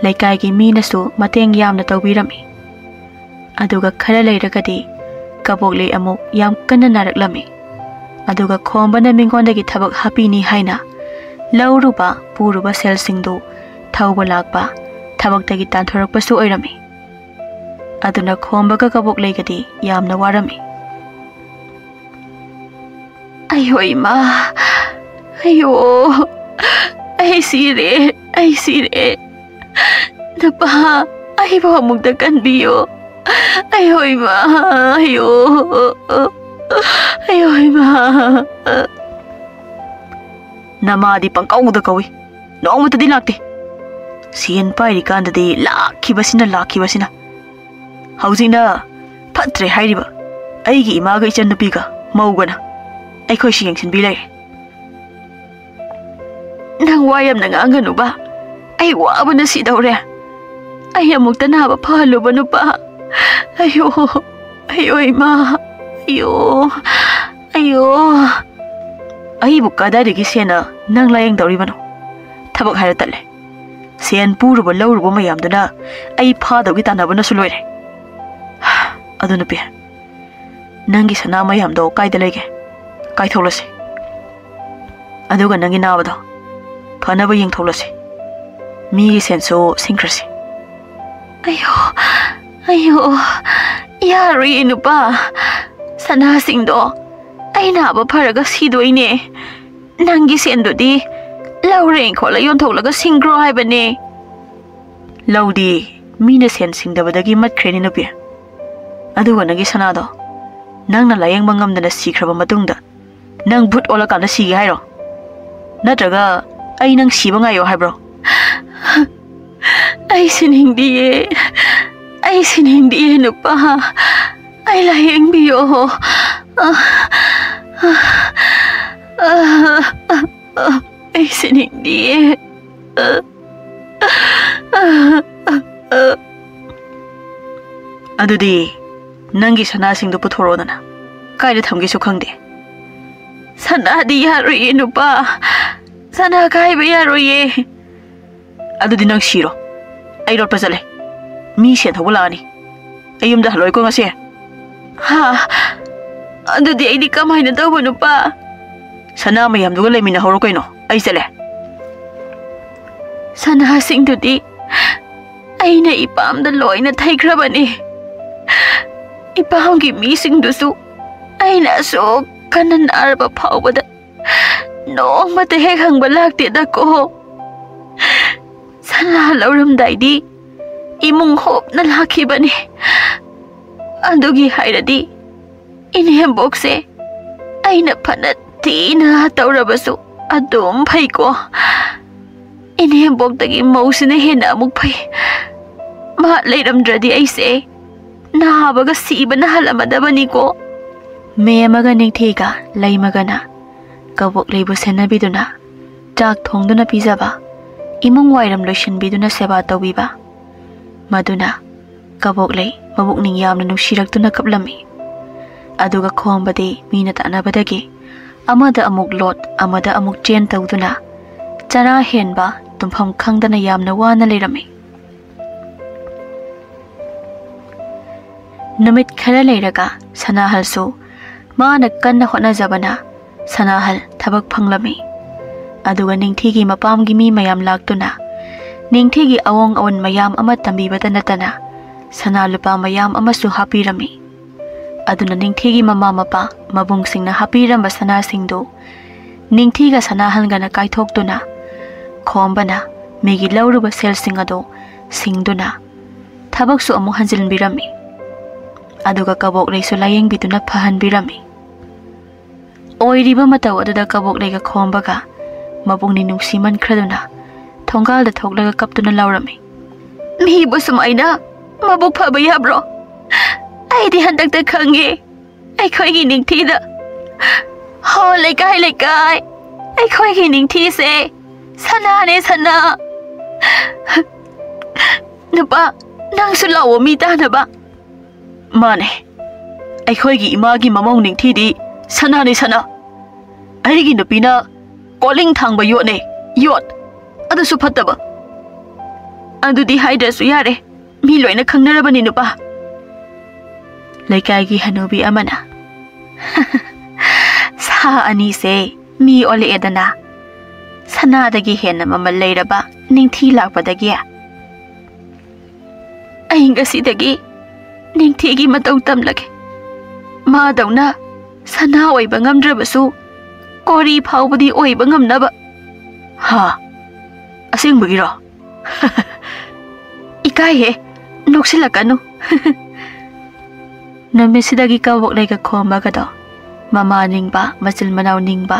ꯂꯩꯀꯥꯏꯒꯤ ꯃꯤꯅꯁꯨ ꯃꯇꯦꯡ ꯌꯥꯝꯅ ꯇꯧꯕꯤꯔꯝꯃꯤ꯫ ꯑꯗꯨꯒ ꯈꯔ ꯂꯩꯔꯒꯗꯤ ꯀꯕꯣꯛꯂꯩ ꯑꯃꯨꯛ ꯌꯥꯝ ꯀꯟꯅ ꯅꯥꯔꯛꯂꯝꯃꯤ꯫ ꯑꯗꯨꯒ ꯈꯣꯝꯕꯅ ꯃꯤꯉꯣꯟꯗꯒꯤ ꯊꯕꯛ ꯍꯥꯞꯄꯤꯅꯤ ꯍꯥꯏꯅ ꯂꯧꯔꯨꯕ ꯄꯨꯔꯨꯕ ꯁꯦꯜꯁꯤꯡꯗꯨ ꯊꯧꯕ ꯂꯥꯛꯄ ꯊꯕꯛꯇꯒꯤ ꯇꯥꯟꯊꯣꯔꯛꯄꯁꯨ ꯑꯣꯏꯔꯝꯃꯤ꯫ ꯑꯗꯨꯅ ꯈꯣꯝꯕꯒ ꯀꯕꯣꯛꯂꯩꯒꯗꯤ ꯌꯥꯝꯅ ꯋꯥꯔꯝꯃꯤ꯫ ꯑꯌꯣ ꯏꯃꯥ, ꯑꯌꯣ, ꯑꯩ ꯁꯤꯔꯦ, ꯑꯩ ꯁꯤꯔꯦ꯫ ꯅꯨꯄꯥ, ꯑꯩꯕꯨ ꯑꯃꯨꯛꯇ ꯀꯟꯕꯤꯌꯣ꯫ ꯑꯌꯣ ꯏꯃꯥ, ꯑꯌꯣ, ꯑꯌꯣ ꯏꯃꯥ꯫ ꯅꯃꯥꯗꯤ ꯄꯪꯀꯧꯗ ꯀꯧꯏ, ꯅꯣꯡꯃꯇꯗꯤ ꯂꯥꯛꯇꯦ꯫ ꯁꯦꯟ ꯄꯥꯏꯔꯤꯀꯥꯟꯗꯗꯤ ꯂꯥꯛꯈꯤꯕꯁꯤꯅ, ꯂꯥꯛꯈꯤꯕꯁꯤꯅ꯫ ꯍꯧꯖꯤꯛꯅ ꯐꯠꯇ꯭ꯔꯦ ꯍꯥꯏꯔꯤꯕ ꯑꯩꯒꯤ ꯏꯃꯥꯒ ꯏꯆꯟꯅꯨꯄꯤꯒ ꯃꯧꯒꯅ ꯑꯩꯈꯣꯏꯁꯤ ꯌꯦꯡꯁꯤꯟꯕꯤ ꯂꯩꯔꯦ꯫ ꯅꯪ ꯋꯥ ꯌꯥꯝꯅ ꯉꯥꯡꯒꯅꯨꯕ, ꯑꯩ ꯋꯥꯕꯅ ꯁꯤꯗꯧꯔꯦ꯫ ꯑꯩ ꯑꯃꯨꯛꯇ ꯅꯥꯕ ꯐꯍꯜꯂꯨꯕ ꯅꯨꯄꯥ꯫ ꯑꯌꯣ, ꯑꯌꯣ ꯏꯃꯥ, ꯑꯌꯣ, ꯑꯌꯣ꯫ ꯑꯩꯕꯨ ꯀꯗꯥꯏꯗꯒꯤ ꯁꯦꯟꯅ ꯅꯪ ꯂꯥꯌꯦꯡꯗꯧꯔꯤꯕꯅꯣ? ꯊꯕꯛ ꯍꯥꯏꯔ ꯇꯠꯂꯦ꯫ ꯁꯦꯟ ꯄꯨꯔꯨꯕ ꯂꯧꯔꯨꯕ ꯃꯌꯥꯝꯗꯨꯅ ꯑꯩ ꯐꯥꯗꯧꯒꯤ ꯇꯥꯟꯅꯕꯅꯁꯨ ꯂꯣꯏꯔꯦ꯫ ꯑꯗꯨ ꯅꯨꯄꯤ, ꯅꯪꯒꯤ ꯁꯅꯥ ꯃꯌꯥꯝꯗꯣ ꯀꯥꯏꯗ ꯂꯩꯒꯦ? ꯀꯥꯏꯊꯣꯛꯂꯁꯤ꯫ ꯑꯗꯨꯒ ꯅꯪꯒꯤ ꯅꯥꯕꯗꯣ ꯐꯅꯕ ꯌꯦꯡꯊꯣꯛꯂꯁꯤ꯫ ꯃꯤꯒꯤ ꯁꯦꯟꯁꯨ ꯁꯤꯡꯈ꯭ꯔꯁꯤ꯫ ꯑꯌꯣ, ꯑꯌꯣ, ꯌꯥꯔꯣꯏꯌꯦ ꯅꯨꯄꯥ꯫ ꯁꯅꯥꯁꯤꯡꯗꯣ ꯑꯩ ꯅꯥꯕ ꯐꯔꯒ ꯁꯤꯗꯣꯏꯅꯦ꯫ ꯅꯪꯒꯤ ꯁꯦꯟꯗꯨꯗꯤ ꯂꯧꯔꯦ ꯈꯣꯠꯂ ꯌꯣꯟꯊꯣꯛꯂꯒ ꯁꯤꯡꯈ꯭ꯔꯣ ꯍꯥꯏꯕꯅꯦ꯫ ꯂꯧꯗꯤ ꯃꯤꯅ ꯁꯦꯟ ꯁꯤꯡꯗꯕꯗꯒꯤ ꯃꯠꯈ꯭ꯔꯦꯅꯦ ꯅꯨꯄꯤ꯫ ꯑꯗꯨꯒ ꯅꯪꯒꯤ ꯁꯅꯥꯗꯣ ꯅꯪꯅ ꯂꯥꯌꯦꯡꯕ ꯉꯝꯗꯅ ꯁꯤꯈ꯭ꯔꯕ ꯃꯇꯨꯡꯗ ꯅꯪ ꯚꯨꯠ ꯑꯣꯜꯂꯀꯥꯟꯗ ꯁꯤꯒꯦ ꯍꯥꯏꯔꯣ? ꯅꯠꯇ꯭ꯔꯒ ꯑꯩ ꯅꯪ ꯁꯤꯕ ꯉꯥꯏꯌꯣ ꯍꯥꯏꯕ꯭ꯔꯣ? ꯑꯩ ꯁꯤꯅꯤꯡꯗꯤꯌꯦ꯫ ꯑꯩ ꯁꯤꯅꯤꯡꯗꯤꯌꯦ, ꯅꯨꯄꯥ꯫ ꯑꯩ ꯂꯥꯌꯦꯡꯕꯤꯌꯣ꯫ ꯑꯩ ꯁꯤꯅꯤꯡꯗꯤꯌꯦ꯫ ꯑꯗꯨꯗꯤ ꯅꯪꯒꯤ ꯁꯅꯥꯁꯤꯡꯗꯨ ꯄꯨꯊꯣꯔꯛꯑꯣꯗꯅ꯫ ꯀꯥꯏꯗ ꯊꯝꯒꯦꯁꯨ ꯈꯪꯗꯦ꯫ ꯁꯅꯥꯗꯤ ꯌꯥꯔꯣꯏꯌꯦ, ꯅꯨꯄꯥ꯫ ꯁꯅꯥ ꯀꯥꯏꯕ ꯌꯥꯔꯣꯏꯌꯦ꯫ ꯑꯗꯨꯗꯤ ꯅꯪ ꯁꯤꯔꯣ꯫ ꯑꯩ ꯂꯣꯠꯄ ꯆꯠꯂꯦ꯫ ꯃꯤ ꯁꯦꯟ ꯊꯧꯕ ꯂꯥꯛꯑꯅꯤ꯫ ꯑꯩ ꯌꯨꯝꯗ ꯍꯜꯂꯣꯏꯀꯣ ꯉꯁꯤ꯫ ꯍꯥ? ꯑꯗꯨꯗꯤ ꯑꯩꯗꯤ ꯀꯃꯥꯏꯅ ꯇꯧꯕ, ꯅꯨꯄꯥ? ꯁꯅꯥ ꯃꯌꯥꯝꯗꯨꯒ ꯂꯩꯃꯤꯟꯅꯍꯧꯔꯣ ꯀꯩꯅꯣ꯫ ꯑꯩ ꯆꯠꯂꯦ꯫ ꯁꯅꯥꯁꯤꯡꯗꯨꯗꯤ ꯑꯩꯅ ꯏꯄꯥꯝꯗ ꯂꯣꯏꯅ ꯊꯩꯈ꯭ꯔꯕꯅꯤ꯫ ꯏꯄꯥꯝꯒꯤ ꯃꯤꯁꯤꯡꯗꯨꯁꯨ ꯑꯩꯅ ꯑꯁꯨꯛ ꯀꯟꯅ ꯅꯥꯔꯕ ꯐꯥꯎꯕꯗ ꯅꯣꯡꯃꯇ ꯍꯦꯛ ꯍꯪꯕ ꯂꯥꯛꯇꯦꯗꯀꯣ꯫ ꯁꯅꯥ ꯂꯧꯔꯝꯗꯥꯏꯗꯤ ꯏꯃꯨꯡ ꯍꯨꯞꯅ ꯂꯥꯛꯈꯤꯕꯅꯤ꯫ ꯑꯗꯨꯒꯤ ꯍꯥꯏꯔꯗꯤ ꯏꯅꯦꯝꯕꯣꯛꯁꯦ ꯑꯩꯅ ꯐꯅ ꯊꯤꯅ ꯇꯧꯔꯕꯁꯨ ꯑꯗꯨꯝ ꯐꯩꯀꯣ꯫ ꯏꯅꯦꯝꯕꯣꯛꯇꯒꯤ ꯃꯧꯁꯤꯅ ꯍꯦꯟꯅ ꯑꯃꯨꯛ ꯐꯩ꯫ ꯃꯥ ꯂꯩꯔꯝꯗ꯭ꯔꯗꯤ ꯑꯩꯁꯦ ꯅꯥꯕꯒ ꯁꯤꯕꯅ ꯍꯜꯂꯝꯃꯗꯕꯅꯤꯀꯣ꯫ ꯃꯦꯝꯃꯒ ꯅꯤꯡꯊꯤꯒ ꯂꯩꯃꯒꯅ ꯀꯕꯣꯛꯂꯩꯕꯨ ꯁꯦꯟꯅꯕꯤꯗꯨꯅ ꯆꯥꯛ ꯊꯣꯡꯗꯨꯅ ꯄꯤꯖꯕ, ꯏꯃꯨꯡ ꯋꯥꯏꯔꯝ ꯂꯣꯏꯁꯤꯟꯕꯤꯗꯨꯅ ꯁꯦꯕꯥ ꯇꯧꯕꯤꯕ, ꯃꯗꯨꯅ ꯀꯕꯣꯛꯂꯩ ꯃꯕꯨꯛꯅꯤꯡ ꯌꯥꯝꯅ ꯅꯨꯡꯁꯤꯔꯛꯇꯨꯅ ꯀꯞꯂꯝꯃꯤ꯫ ꯑꯗꯨꯒ ꯈꯣꯝꯕꯗꯤ ꯃꯤꯅ ꯇꯥꯟꯅꯕꯗꯒꯤ ꯑꯃꯗ ꯑꯃꯨꯛ ꯂꯣꯠ, ꯑꯃꯗ ꯑꯃꯨꯛ ꯆꯦꯟ ꯇꯧꯗꯨꯅ ꯆꯔꯥ ꯍꯦꯟꯕ ꯇꯨꯝꯐꯝ ꯈꯪꯗꯅ ꯌꯥꯝꯅ ꯋꯥꯅ ꯂꯩꯔꯝꯃꯤ꯫ ꯅꯨꯃꯤꯠ ꯈꯔ ꯂꯩꯔꯒ ꯁꯅꯥꯍꯜꯁꯨ ꯃꯥꯅ ꯀꯟꯅ ꯍꯣꯠꯅꯖꯕꯅ ꯁꯅꯥꯍꯜ ꯊꯕꯛ ꯐꯪꯂꯝꯃꯤ꯫ ꯑꯗꯨꯒ ꯅꯤꯡꯊꯤꯒꯤ ꯃꯄꯥꯝꯒꯤ ꯃꯤ ꯃꯌꯥꯝ ꯂꯥꯛꯇꯨꯅ ꯅꯤꯡꯊꯤꯒꯤ ꯑꯑꯣꯡ ꯑꯑꯣꯟ ꯃꯌꯥꯝ ꯑꯃ ꯇꯝꯕꯤꯕꯇ ꯅꯠꯇꯅ ꯁꯅꯥ ꯂꯨꯄꯥ ꯃꯌꯥꯝ ꯑꯃꯁꯨ ꯍꯥꯞꯄꯤꯔꯝꯃꯤ꯫ ꯑꯗꯨꯅ ꯅꯤꯡꯊꯤꯒꯤ ꯃꯃꯥ ꯃꯄꯥ ꯃꯕꯨꯡꯁꯤꯡꯅ ꯍꯥꯞꯄꯤꯔꯝꯕ ꯁꯅꯥꯁꯤꯡꯗꯨ ꯅꯤꯡꯊꯤꯒ ꯁꯅꯥꯍꯜꯒꯅ ꯀꯥꯏꯊꯣꯛꯇꯨꯅ ꯈꯣꯝꯕꯅ ꯃꯤꯒꯤ ꯂꯧꯔꯨꯕ ꯁꯦꯜꯁꯤꯡ ꯑꯗꯨ ꯁꯤꯡꯗꯨꯅ ꯊꯕꯛꯁꯨ ꯑꯃꯨꯛ ꯍꯟꯖꯤꯟꯕꯤꯔꯝꯃꯤ꯫ ꯑꯗꯨꯒ ꯀꯕꯣꯛꯂꯩꯁꯨ ꯂꯥꯌꯦꯡꯕꯤꯗꯨꯅ ꯐꯍꯟꯕꯤꯔꯝꯃꯤ꯫ ꯑꯣꯏꯔꯤꯕ ꯃꯇꯧ ꯑꯗꯨꯗ ꯀꯕꯣꯛ ꯂꯩꯒ ꯈꯣꯝꯕꯒ ꯃꯄꯨꯛꯅꯤꯡ ꯅꯨꯡꯁꯤꯃꯟꯈ꯭ꯔꯗꯨꯅ ꯊꯣꯡꯒꯥꯜꯗ ꯊꯣꯛꯂꯒ ꯀꯞꯇꯨꯅ ꯂꯥꯎꯔꯝꯃꯤ꯫ "ꯃꯤꯕꯨ ꯁꯨꯃꯥꯏꯅ ꯃꯕꯨꯛ ꯐꯕ ꯌꯥꯕ꯭ꯔꯣ? ꯑꯩꯗꯤ ꯍꯟꯗꯛꯇ ꯈꯪꯉꯦ ꯑꯩꯈꯣꯏꯒꯤ ꯅꯤꯡꯊꯤꯗ꯫ ꯍꯣ ꯂꯩꯀꯥꯏ ꯂꯩꯀꯥꯏ, ꯑꯩꯈꯣꯏꯒꯤ ꯅꯤꯡꯊꯤꯁꯦ ꯁꯅꯥꯅꯦ ꯁꯅꯥ꯫ ꯅꯨꯄꯥ, ꯅꯪꯁꯨ ꯂꯥꯛꯑꯣ ꯃꯤ ꯇꯥꯅꯕ꯫" "ꯃꯥꯅꯦ, ꯑꯩꯈꯣꯏꯒꯤ ꯏꯃꯥꯒꯤ ꯃꯃꯧ ꯅꯤꯡꯊꯤꯗꯤ ꯁꯅꯥꯅꯦ ꯁꯅꯥ꯫ ꯑꯩꯒꯤ ꯅꯨꯄꯤꯅ ꯀꯣꯂꯤꯡ ꯊꯥꯡꯕ ꯌꯣꯠꯅꯦ, ꯌꯣꯠ꯫ ꯑꯗꯨꯁꯨ ꯐꯠꯇꯕ꯫" "ꯑꯗꯨꯗꯤ ꯍꯥꯏꯗ꯭ꯔꯁꯨ ꯌꯥꯔꯦ, ꯃꯤ ꯂꯣꯏꯅ ꯈꯪꯅꯔꯕꯅꯤ ꯅꯨꯄꯥ꯫" ꯂꯩꯀꯥꯏꯒꯤ ꯍꯅꯨꯕꯤ ꯑꯃꯅ, "ꯁꯥ ꯑꯅꯤꯁꯦ ꯃꯤ ꯑꯣꯜꯂꯛꯑꯦꯗꯅ, ꯁꯅꯥꯗꯒꯤ ꯍꯦꯟꯅ ꯃꯃꯜ ꯂꯩꯔꯕ ꯅꯤꯡꯊꯤ ꯂꯥꯛꯄꯗꯒꯤ꯫ ꯑꯩ ꯉꯁꯤꯗꯒꯤ ꯅꯤꯡꯊꯤꯒꯤ ꯃꯇꯧ ꯇꯝꯂꯒꯦ꯫ ꯃꯥꯗꯧꯅ ꯁꯅꯥ ꯑꯣꯏꯕ ꯉꯝꯗ꯭ꯔꯕꯁꯨ ꯀꯣꯔꯤ ꯐꯥꯎꯕꯗꯤ ꯑꯣꯏꯕ ꯉꯝꯅꯕ꯫" "ꯍꯥ? ꯑꯁꯦꯡꯕꯒꯤꯔꯣ?" "ꯏꯀꯥꯏꯍꯦ, ꯅꯣꯛꯁꯤꯜꯂꯛꯀꯅꯨ꯫" ꯅꯨꯃꯤꯠꯁꯤꯗꯒꯤ ꯀꯕꯣꯛ ꯂꯩꯒ ꯈꯣꯝꯕꯒꯗꯣ ꯃꯃꯥ ꯅꯤꯡꯕ, ꯃꯆꯤꯟ ꯃꯅꯥꯎ ꯅꯤꯡꯕ,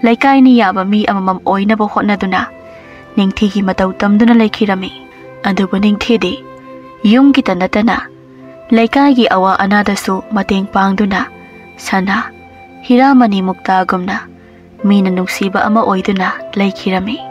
ꯂꯩꯀꯥꯏꯅ ꯌꯥꯕ ꯃꯤ ꯑꯃꯃꯝ ꯑꯣꯏꯅꯕ ꯍꯣꯠꯅꯗꯨꯅ ꯅꯤꯡꯊꯤꯒꯤ ꯃꯇꯧ ꯇꯝꯗꯨꯅ ꯂꯩꯈꯤꯔꯝꯃꯤ꯫ ꯑꯗꯨꯕꯨ ꯅꯤꯡꯊꯤꯗꯤ ꯌꯨꯝꯒꯤꯇ ꯅꯠꯇꯅ ꯂꯩꯀꯥꯏꯒꯤ ꯑꯋꯥ ꯑꯅꯥꯗꯁꯨ ꯃꯇꯦꯡ ꯄꯥꯡꯗꯨꯅ ꯁꯅꯥ, ꯍꯤꯔꯥꯃꯅꯤ ꯃꯨꯛꯇꯥꯒꯨꯝꯅ ꯃꯤꯅ ꯅꯨꯡꯁꯤꯕ ꯑꯃ ꯑꯣꯏꯗꯨꯅ ꯂꯩꯈꯤꯔꯝꯃꯤ꯫